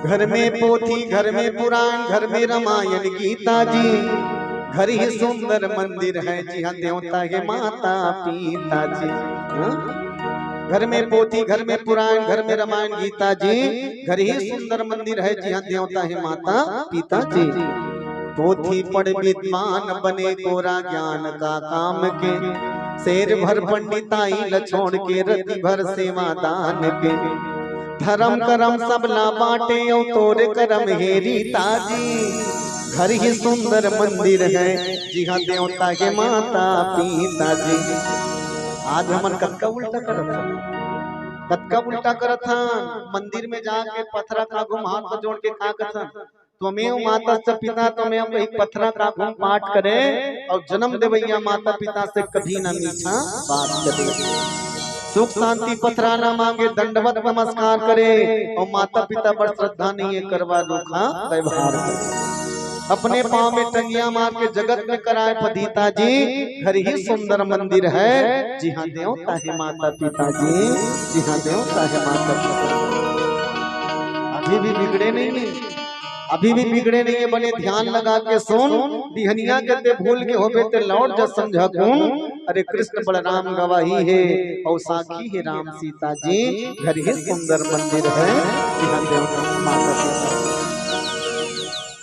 घर में पोथी, घर में पुराण, घर में रामायण गीता जी, घर ही सुंदर मंदिर है, जिहाँ देवता हे माता पिता जी। हाँ? घर में पोथी, घर में पुराण, घर में रामायण गीता जी, घर ही सुंदर मंदिर है, जिहाँ देवता हे माता पिता जी। पोथी पढ़ विद्वान बने, कोरा ज्ञान का काम के, सेर भर पंडिताई ल छोड़ के, रति भर सेवा दान के। धरम करम सब ला बांटे, अउ तोर करम हे रीता जी। घर ही सुंदर मंदिर है, जिहाँ देवता हे माता पिता जी। आज हमन कतका उल्टा करत हन, कतका उल्टा करत हन। मंदिर में जाके पथरा के आगू म हाथ जोड़ के का कथन? त्वमेव मातश्च पिता त्वमेव, वही पथरा के आगू म पाठ करे अउ जन्म देवइया माता पिता से कभी ना मीठा बात करे। सुख शांति पथरा ना मांगे, दंडवत नमस्कार करे अउ माता पिता बर श्रद्धा नइ हे, कड़वा रूखा व्यवहार करे। अपने पाँव में टंगिया मार के जगत में कराए पदीता जी, घर ही सुंदर मंदिर है, जिहाँ देवता हे माता पिता जी, जिहाँ देवता हे माता पिता। अभी भी बिगड़े नइ हे, अभी भी बिगड़े नइ हे, बने ध्यान लगा के सुन। बिहनिया के ते भूल गे होबे ते लौट जा समझा कुन। अरे कृष्ण बलराम गवाही हे अउ साखी हे राम सीता जी, घर ही सुंदर मंदिर है, जिहाँ देवता माता पिता।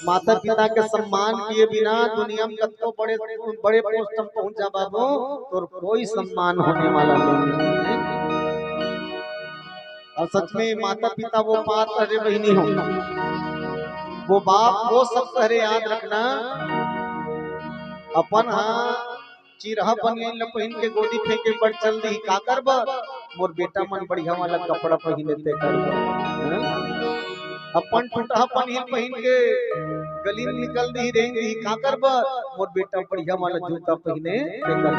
माता पिता के सम्मान किए बिना दुनिया में कतको बड़े, बड़े पोस्ट म पहुंच जा बाबू, तोर कोई सम्मान होने वाला नइ हे। अउ सच में माता पिता वो पात्र हरे बहिनी हो, वो बाप वो शब्द हरे, याद रखना। अपन हा चिरहा बनियान ल पहिन के गोदी फेंके बर चल दिही, काकर बर? मोर बेटा मन बढ़िया वाला कपड़ा पहिने तेकर बर। हैं? अपन टूटहा पनीर पहिन के गली में निकल दिही, रेंग दिही, काकर बर? मोर बेटा बढ़िया वाला जूता पहिने तेकर बर।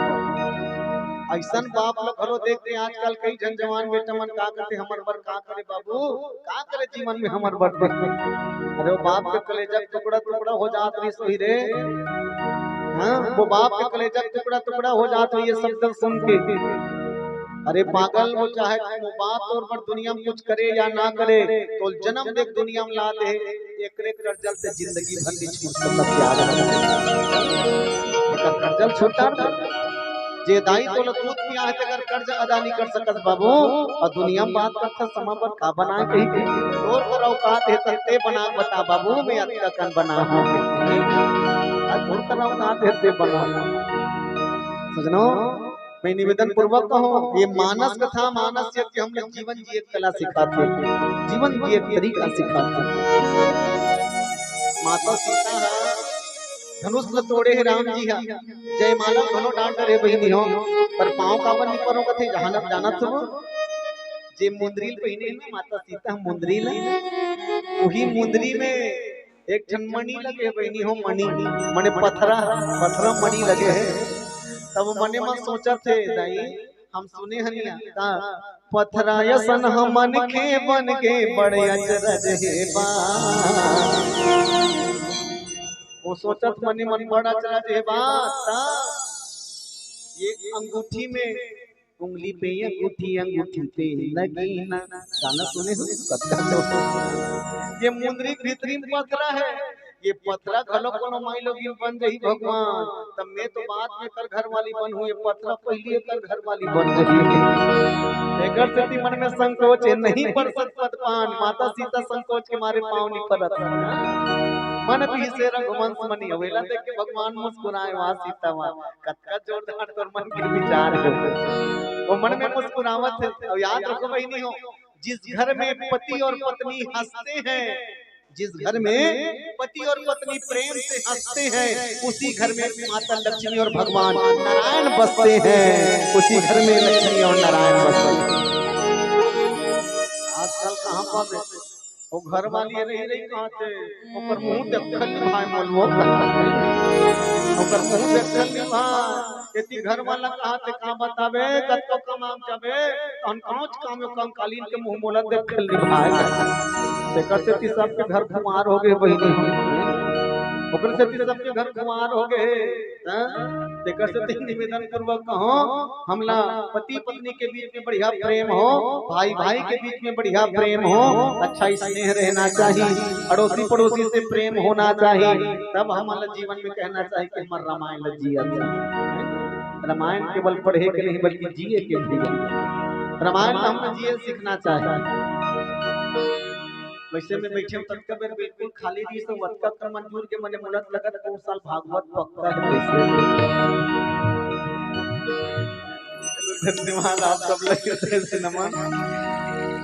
अइसन बाप ल घलो देख के आजकल कई झन जवान बेटा मन का कथे, हमर बर का करे बाबू, का करे जीवन में हमर बर। अरे वो बाप के कलेजा टुकड़ा टुकड़ा हो जात रहिस होही रे। हाँ, वो बाप के कलेजा टुकड़ा टुकड़ा हो जात होही ये शब्द सुन के। अरे पागल, वो चाहे वो बाप तोर बर दुनिया में कुछ करे या ना करे, तो जन्म देख दुनिया में ला दे, एकरे कर्जल से जिंदगी भर नहीं छूट सकत, याद रख। एकर कर्जल छूटा, जे दाई तोला दूध पिया हे, तेकर कर्ज अदा नहीं कर सकत बाबू। अउ दुनिया में बात करत हे, समा बर का बनाए कही के। तोर कर औकात हे, त ते बना बता बाबू, मैं अतका कन बना हूँ। आ तोर कर औकात हे, ते बना। सजनो, मैं निवेदन पूर्वक कहूँ, ये मानस कथा, मानस यज्ञ हमला जीवन जिए के कला सिखाथे, जीवन जिए के तरीका सिखाथे। माता सीता ह धनुष ल तोड़े हे राम जी ह, जयमाला घलो डाल डरे बहिनी हो, पर पाँव काबर नि परो कथे, जानत, जानत हव? जे मुंदरी ल पहिने हे ना माता सीता ह, मुंदरी ल, उही मुंदरी में एक ठन मणि लगे हे बहिनी हो, मणि, मने पथरा, पथरा मणि लगे हे। तब मने मन सोचत हे, दाई, हम सुने हनिया, का पथरा असन ह मनखे बन गे, बड़े अचरज हे बा। वो सोचत मने मन बड़ा अचरज हे बा, ता ये अंगूठी में, उंगली पे ये अंगूठी, अंगूठी पे नगीना। गाना सुने हो? कतका तो। ये मुंदरी के भीतरी में पथरा हे, ये पथरा घलो कोनो माई लोगिन बन जही भगवान, तब मैं तो बाद में कर घर वाली बन हूँ, ये पथरा पहली कर घर वाली बन जही। एकर सेती मन में संकोच हे, नहीं परसत पद पान, माता सीता संकोच के मारे पाँव नि परत। मन बिहसे रघुवंश मनि, अवेला देख के भगवान मुस्कुराए, वाह सीता वाह, कतका जोरदार तोर मन के विचार हे। वो मन में मुस्कुरावत हे। अउ याद रखो बहिनी हो, जिस घर में पति और पत्नी हंसते हैं, जिस घर में पति और पत्नी प्रेम से हंसते हैं, उसी घर में माता लक्ष्मी और भगवान नारायण बसते हैं, उसी घर में लक्ष्मी और नारायण बसते हैं। आजकल कहाँ पाबे? वो घर वाली रही रही कहाँ थे? ओकर मुंह देखल नि भाई, मोल वो। ओकर मुंह देखल नि भाई। यदि घर वाला कहा ते का बताबे, कतको कमाम जाबे, तहन कांच काम कंकालीन के मुंह मोला देख के निभाए। तेकर सेती सबके घर खुमार हो गे बहिनी, ओकर सेती सबके घर खुमार हो गे। हाँ? तेकर सेती निवेदन पूर्वक कहो, हमला पति पत्नी के बीच में बढ़िया प्रेम हो, भाई भाई के बीच में बढ़िया प्रेम हो, अच्छा स्नेह रहना चाहिए, अड़ोसी पड़ोसी से प्रेम होना चाहिए। तब हमला जीवन में कहना चाहिए कि हमर रामायण ल जियत हे। रामायण केवल पढ़े के नहीं, बल्कि जिए के भी हे। रामायण ल हमला जिए सीखना चाहिए। वैसे में बैठे हूँ, ततका बेर बिल्कुल खाली रहिस, तो अतका कन मन जुर के मने मुलत लगत, ओ साल भागवत पक्का हे वैसे। धन्यवाद आप सब लगे से नमन।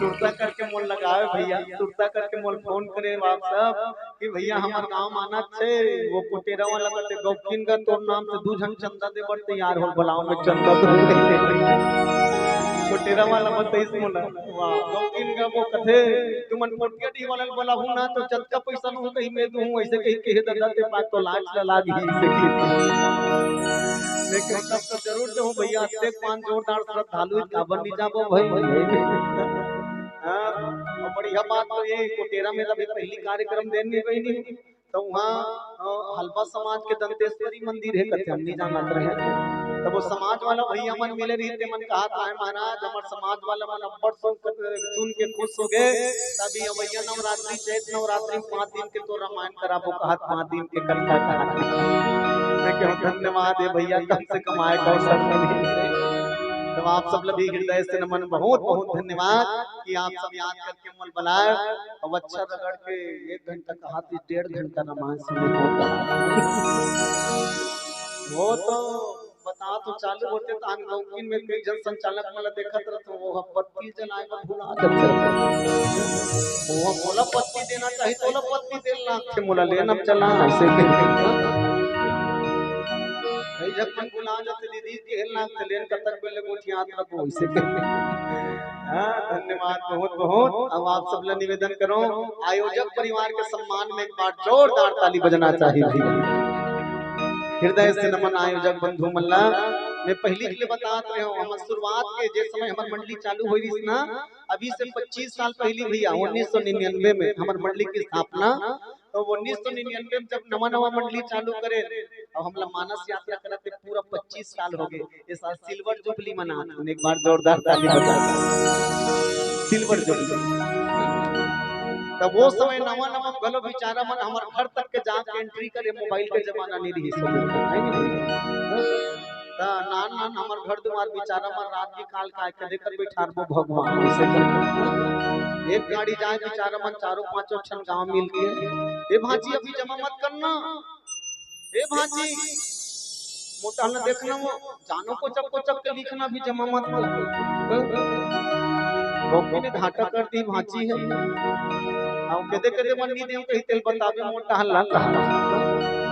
सुरता करके मोल लगावे भैया, सुरता करके मोल फोन करे आप सब कि भैया हमर गांव मानत छे, वो कोटेरा वाला कथे गौकिन गा तोर नाम से दू झन चंदा दे बर तैयार हो, बुलाओ में चंदा दे। कोटेरा वाला बताइस मोला, वाह, गौकिन गा वो कथे, तुमन पोटिया डी वाला ल बुलाहू ना, तो जतका पैसा लूहू कहीं मैं दूहू, ऐसे कहीं कहे दादा ते पास तो लाज ला लाग ही से की। लेकिन तब तो जरूर दूहू भैया, अतेक पान जोरदार श्रद्धालु हे, काबर नहीं जाबो भाई, भाई। हाँ, और बढ़िया बात तो ये, कोटेरा में अभी पहली कार्यक्रम देन नहीं बहिनी, तो वहाँ, अ, हलबा समाज के दंतेश्वरी मंदिर हे, कथे हम नहीं जानत रहे। तब वो समाज वाला भैया मन मिले रहिस, ते मन कहा था, "हे महाराज, हमर समाज वाला मन अब्बड़ सुन के, सुन के खुश हो गे, तभी अवैया नवरात्रि, चैत नवरात्रि में पाँच दिन के तो रामायण कराबो," कहा, पाँच दिन के कथा कहा। मैं कहूँ, "धन्यवाद हे भैया, कम से कम आए का अवसर मिले।" तो आप सब ल भी हृदय से नमन, बहुत बहुत धन्यवाद कि आप सब याद करके मोल बुलाए। अब अच्छा रगड़ के एक घंटा कहा थी, डेढ़ घंटा रामायण सुने को कहा। वो तो बता तो चालू होते तो हम गौकिन में कई झन संचालक मन ला देखत रहत, वो ह बत्ती जलाए बर भुला जात रहत। वो मोला बत्ती देना चाहिए, तो मोला बत्ती देन लागथे, मोला लेन अब चला, ऐसे के। कई झन मन भुला जाते, दीदी के हेल लागथे, लेन कतक बेले गोठियात रखो, ऐसे के। हाँ, धन्यवाद बहुत बहुत। अब आप सब ला निवेदन करो, आयोजक परिवार के सम्मान में एक बार जोरदार ताली बजना चाहिए भैया। हृदय से नमन आयोजक बंधु मन ला। मैं पहली के लिए बतात रहे हूँ, हमर शुरुआत के जे समय हमर मंडली चालू होई रहिस ना, अभी से पच्चीस साल पहली भैया, उन्नीस सौ निन्यानवे में हमर मंडली की स्थापना, तो उन्नीस सौ निन्यानवे में जब नवा नवा मंडली चालू करे, अब हमला मानस यात्रा करत हे पूरा पच्चीस साल हो गे। ये साल सिल्वर जुबली मनात हन, एक बार जोरदार ताली बजा। Silver jubilee. तब वो समय नवा नवा घलो बिचारा मन हमर घर तक के जाके एंट्री करे, मोबाइल के जमाना नहीं रहिस। त नान नान हमर घर दुआर बिचारा मन रात बिकाल काय के देकर बैठारबो भगवान, ऐसे करके। एक गाड़ी जाए बिचारा मन चारों पांचों झन गांव मिल के, "ए भांजी, अभी जमा मत करना, ए भांजी, मोटा न देखना, वो जानो कोचक कोचक के लिखना भी जमा मत कर।" गौकी ने घाटा कर दी, भांची हे। आओ, कदे कदे मन नहीं देव कही तेल बताबे, मोटा हल्ला ला।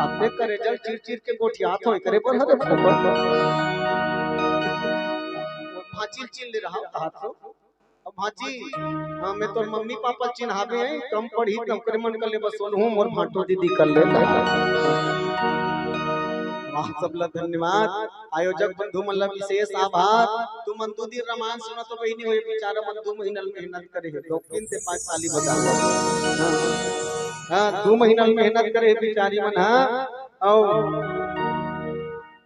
अब देख करे जल चिर चिर के गोठियात होय करे बर हरे फोकट। भांची चिन ले रहा हाथ को। अब भांची, हाँ, मैं तोर मम्मी पापा चिन्हाबे हैं, कम पढ़ी तब करे मन कर ले बस सोनहू मोर भांटो दीदी कर ले। वाह, सबला धन्यवाद। आयोजक बंधु मन ला विशेष आभार। तुमन दू दिन रामायण सुनत हो बहिनी हो, ये बिचारा मन दू महीना ले मेहनत करे हे, दो तीन से पांच ताली बजा। हाँ, हाँ, दू महीना ले मेहनत करे हे बिचारी मन, हाँ। अउ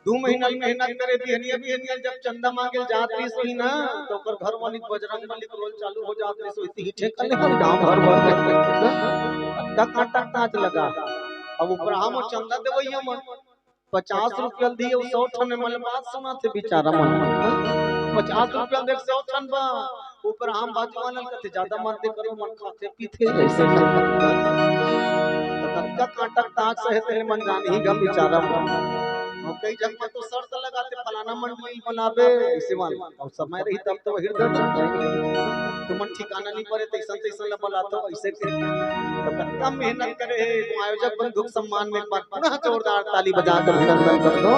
दू महीना ले मेहनत करे, बिहनिया बिहनिया जब चंदा मांगे जात रहिस होही ना, तो ओकर घर वाली बजरंग बली के रोल चालू हो जात रहिस होही, इही ठेका ले हर गांव भर भर। अतका कांटा ताच लगा। अब उपराहा म चंदा देवइया मन पचास रुपया ल दिए, सौ ठन मन बात सुनाथे बिचारा मन। पचास रुपया ल देख सौ ठन बा, उपराहा म बाजू वाला ल कथे, "ज्यादा मत दे करो, मन खाथे पीथे।" ऐसे कतका कांटा ताच सहे तेने मन जानही गा बिचारा मन। अउ कई झन मन तो शर्त लगाथे, "फलाना मंडली बनाबे," ऐसे वाला। अउ समय रही तब तो वही दे देथे। तुमन ठिकाना नहीं परे, तैसन तैसन ला बलाथो, ऐसे के। तो कतका मेहनत करे हे, तो आयोजक बंधु के सम्मान में एक बार पुनः जोरदार ताली बजा कर अभिनंदन कर दो।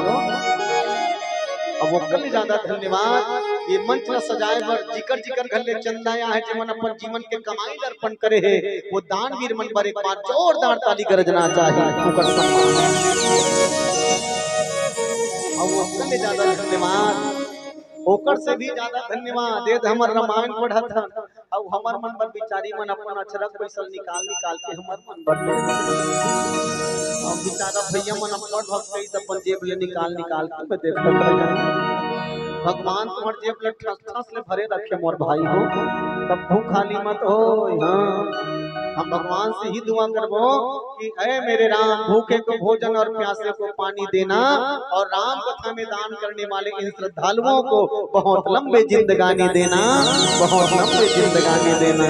अब ओकर ले ज्यादा धन्यवाद, ये मंच ला सजाए बर जिकर जिकर घर ले चंदा आए हे, जेमन अपन जीवन के कमाई ला अर्पण करे हे, वो दानवीर मन बर एक बार जोरदार ताली गरजना चाहिए। ओकर सम्मान। अब वो ले ज्यादा धन्यवाद, ओकर से भी ज्यादा धन्यवाद। ये हमर रामायण पढ़त हन, अउ हमर मन बर बिचारी मन अपन अचरक पैसा निकाल निकाल के हमर मन बर दे। अब बिचारा भैया मन अपन भक्त कइसे अपन जेब ले निकाल निकाल के मैं देखत रहे। भगवान तुम्हर जेब ले ठस ठस ले भरे रखे मोर भाई हो, कभू खाली मत हो। हाँ, हम भगवान से ही दुआ करबो कि ऐ मेरे राम, भूखे को भोजन और प्यासे को पानी देना, और राम कथा में दान करने वाले इन श्रद्धालुओं को बहुत लंबे जिंदगानी देना, बहुत लंबे जिंदगानी देना।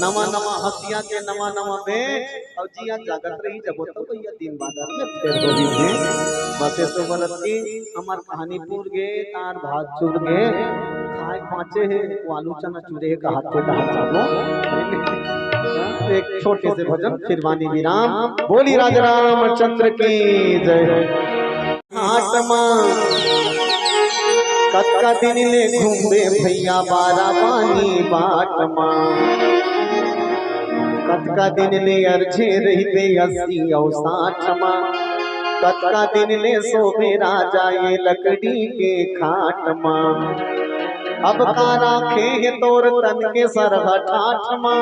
नवा नवा हंसिया के नवा नवा बेच, अउ जिया जागत रही जब तो भैया दिन बादर में फेर होही। बस ये तो बरत की हमर कहानी पूर गे, तार भात चुर गे, खाए बाँचे हे, वो आलू चना चूरे हे, कहात के कहात जाबो। एक छोटे से भजन, फिर वाणी विराम। बोली राजा रामचंद्र की जय। घाट मा कतका दिन ले घूमबे भैया बारा पानी बाट मा, कतका दिन ले अरझे रहिबे अस्सी अउ साठ मा, कतका दिन ले सोबे राजा ये लकड़ी के खाट मा। अब का राखे हे तोर तन के सरहा ठाठ मा,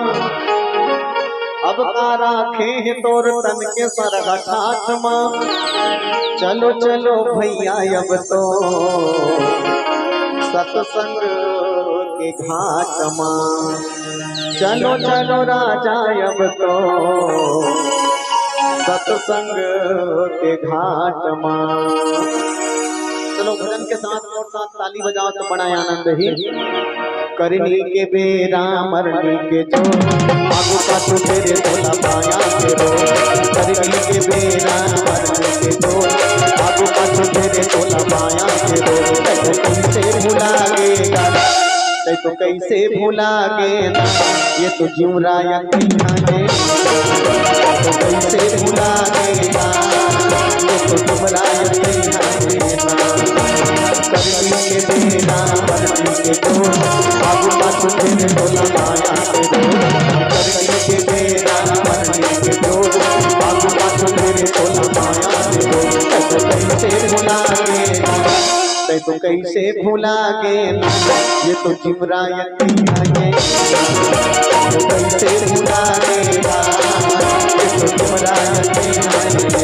अब का राखे हे तोर तन के सरहा ठाठ मा। चलो चलो भैया अब तो सत्संग के घाट मा, चलो चलो राजा अब तो सत्संग के घाट मा। चलो भजन के साथ और साथ ताली बजाओ तो बड़ा आनंद ही। करनी के बेरा मरनी के जो, आगू पाछू फेरे तोला पाया के रो। करनी के बेरा मरनी के जो, आगू पाछू फेरे तोला पाया के रो। तै तो कइसे भुला गे ना, तै तो कइसे भुला गे ना, ये तो जीवरायन तिहाने। तै तो कइसे भुला गे ना, ये तो जीवरायन तिहाने। करनी के बेरा मरनी के जो, आगू पाछू फेरे तोला पाया के रो। करनी के बेरा मरनी के जो, आगू पाछू फेरे तोला पाया के रो। तै तो कइसे भुला गे ना, तै तो कइसे भुला गे ना, ये तो जीवरायन तिहाने। तै तो कइसे भुला गे ना, ये तो जीवरायन तिहाने।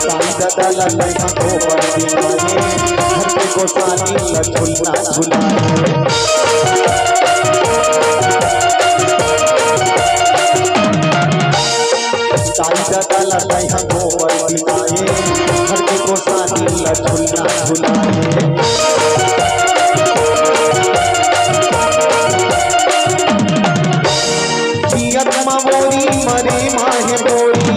साईं दादा ला लइहा गोबर दिवाए, घर के गोसाली ला झुलना झुलाए। साईं दादा ला लइहा गोबर दिवाए, घर के गोसाली ला झुलना झुलाए। जियत मा बोरी मरे माहे बोरी,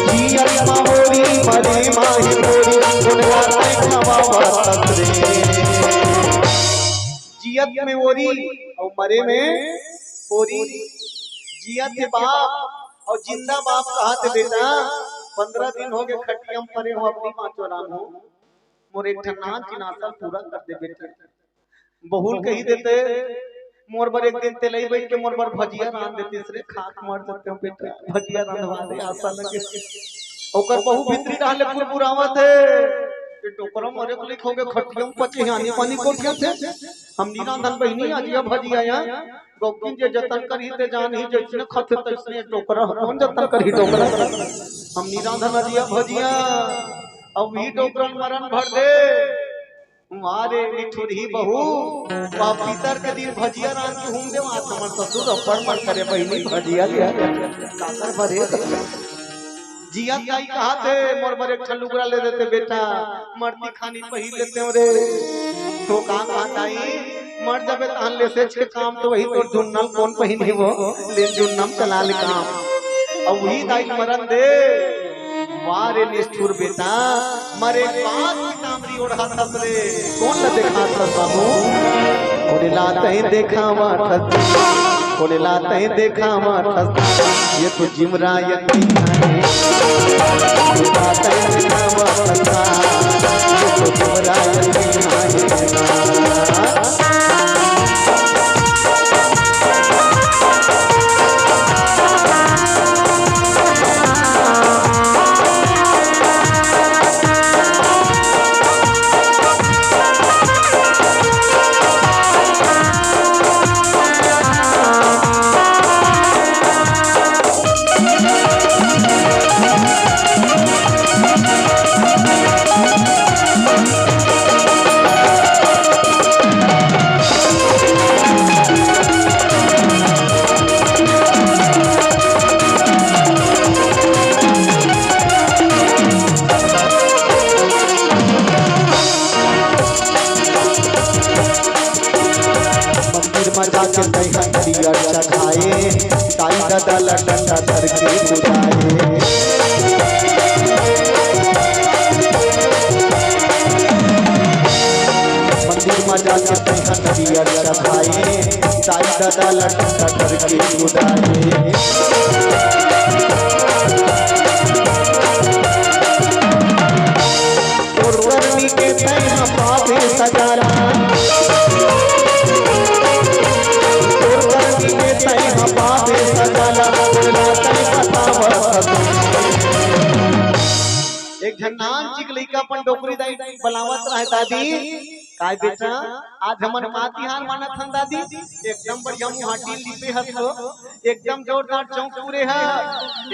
जियत मा बोरी मरे माहे बोरी, कोन ला तै खवावत रे। जियत में ओरी अउ मरे में पोरी। जियत हे बाप अउ जिंदा बाप कहत हे बेटा, पंद्रह दिन हो गे खटिया म परे हो, अब नी बाँचो राम हो, मोर एक ठन नान चिन आसा ल पूरा कर दे बेटा। बहू ल कहि देते, मोर बर एक दिन तेलई बइठ के मोर बर भजिया रांध देतिस रे, खा के मर जतेंव बेटा, भजिया रंधवा दे, आसा लगे। ओकर बहू भीतरी डाहर ले कुरकुरावत हे, ए डोकरा मरे के लइक होगे, खटिया म पचे हे, आनी बानी गोठियाथे। हम नी रांधन बहिनी, अजिया भजिया या। गौकिन जे जतन करही ते जानही, जइसने खाथे तइसने डोकरा, कोन जतन करही डोकरा? हम नी रांधन अजिया भजिया। अब इही डोकरा ल मरन भर दे। मारे मिठुरही बहू, पीतर के दिन भजिया रांध के हूम देवात, हमर ससुर अब्बड़ मन करे बहिनी भजिया ले। काकर भरे? जियत दाई कहत हे, "मोर बर एक ठन लुगरा ले देते बेटा, मरती खानी पहिर लेतेंव रे।" तो का कहत दाई, "मर जबे तहन लेसेच के काम तो वही तोर जुन्नल कोन पहिनही वो, ले जुन्नम चला ले काम।" अउ वही दाई मरन दे, "वाह रे निष्ठुर बेटा, मरे के बाद पीताम्बरी ओढ़त हस रे, कोन ल देखात हस बाबू?" कोन ला तैं देखावत हस, कोन ला तैं देखावत हस, ये तो जिमरायती है। कोन ला तैं देखावत हस, ये तो जिमरायती है। मंदिर म जाके तैं ह नरियर चढ़ाए, दाई ददा ल डंडा धर के बुलाए। मंदिर म जाके तैं ह नरियर चढ़ाए, दाई ददा ल डंडा धर के बुलाए। तोर करनी के तैं ह पाबे सजा ला, तोर करनी के तैं ह पाबे सजा ला, तोला तैं बतावत हस। एक झन नान चिक लइका अपन डोकरी दाई बलावत रहे, "दादी।" "काय बेटा?" "आज हमन का तिहार मानत हन दादी?" "एकदम बढ़िया मुहाटी लिपे हस तो, एकदम जोरदार चौक पूरे ह,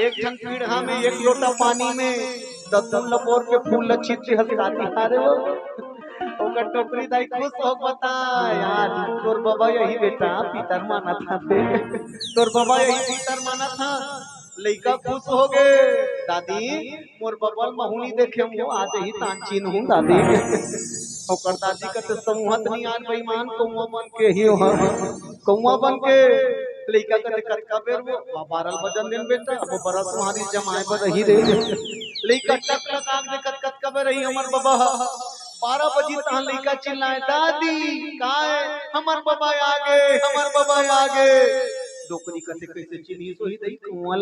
एक झन पीढ़ा में एक लोटा पानी में दतुन ल बोर के फूल ल छिट के हल्का तिहार हो।" ओकर डोकरी दाई खुश हो बता, "यार तोर बबा यही बेटा पितर मानत हते, तोर बबा यही पितर मानत ह।" लइका खुश हो गे, "दादी, मोर बबा ल महूं नइ देखेंव, आज ही तान चिन्हूं दादी।" ओकर दादी कथे, "समूहत नइ यार बेईमान, कौआ बन के ही ओह, कौआ बन के।" लइका कथे, "कतका बेर वो?" "बारह बजन देन बेटा, अब बरस उहारी जमाए बर रही रे।" लइका टकटकाक देखत, "कतका बेर रही हमर बबा?" बारह बजी तहां लइका चिल्लाए, "दादी, काय? हमर बबा आगे, हमर बबा आगे।" डोकरी कथे, "कइसे चिन्हिस होही दई कौआ ल?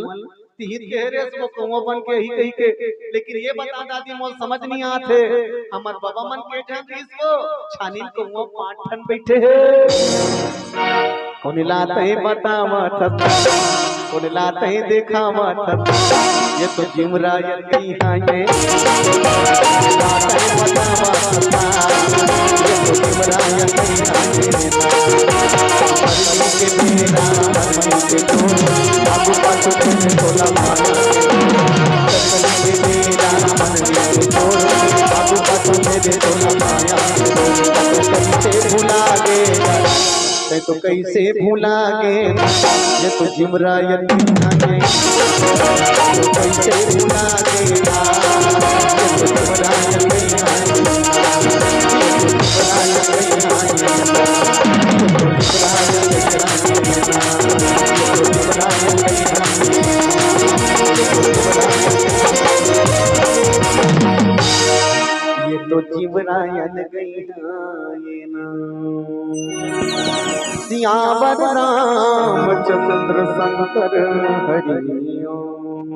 तिही त कहे रेहेस वो कौआ बन के ही कहिके। लेकिन ये बता दादी, मोर समझ नइ आत हे, हमर बबा मन के झन रिहिस वो, छानी म कौआ पांच ठन बइठे हे।" कोन ला तैं बतावत हस, कोन ला तैं देखावत हस, ये तो जिमरायती हे ये। कोन ला तैं बतावत हस, ये तो जिमरायती हे ये। मरनी के बेरा, मरनी के तोर, आगू पाछू के तोला माया। मरनी के बेरा, मरनी के तोर, आगू पाछू के तोला माया। कइसे भुला गे तैं तो कइसे भुला गे, ये तो जिमरायती हे। तो कइसे भुला गे, ये तो जिमरायती हे। ये तो जिमरायन गई ना, ये ना। सियावर रामचंद्र शंकर हरि ओम।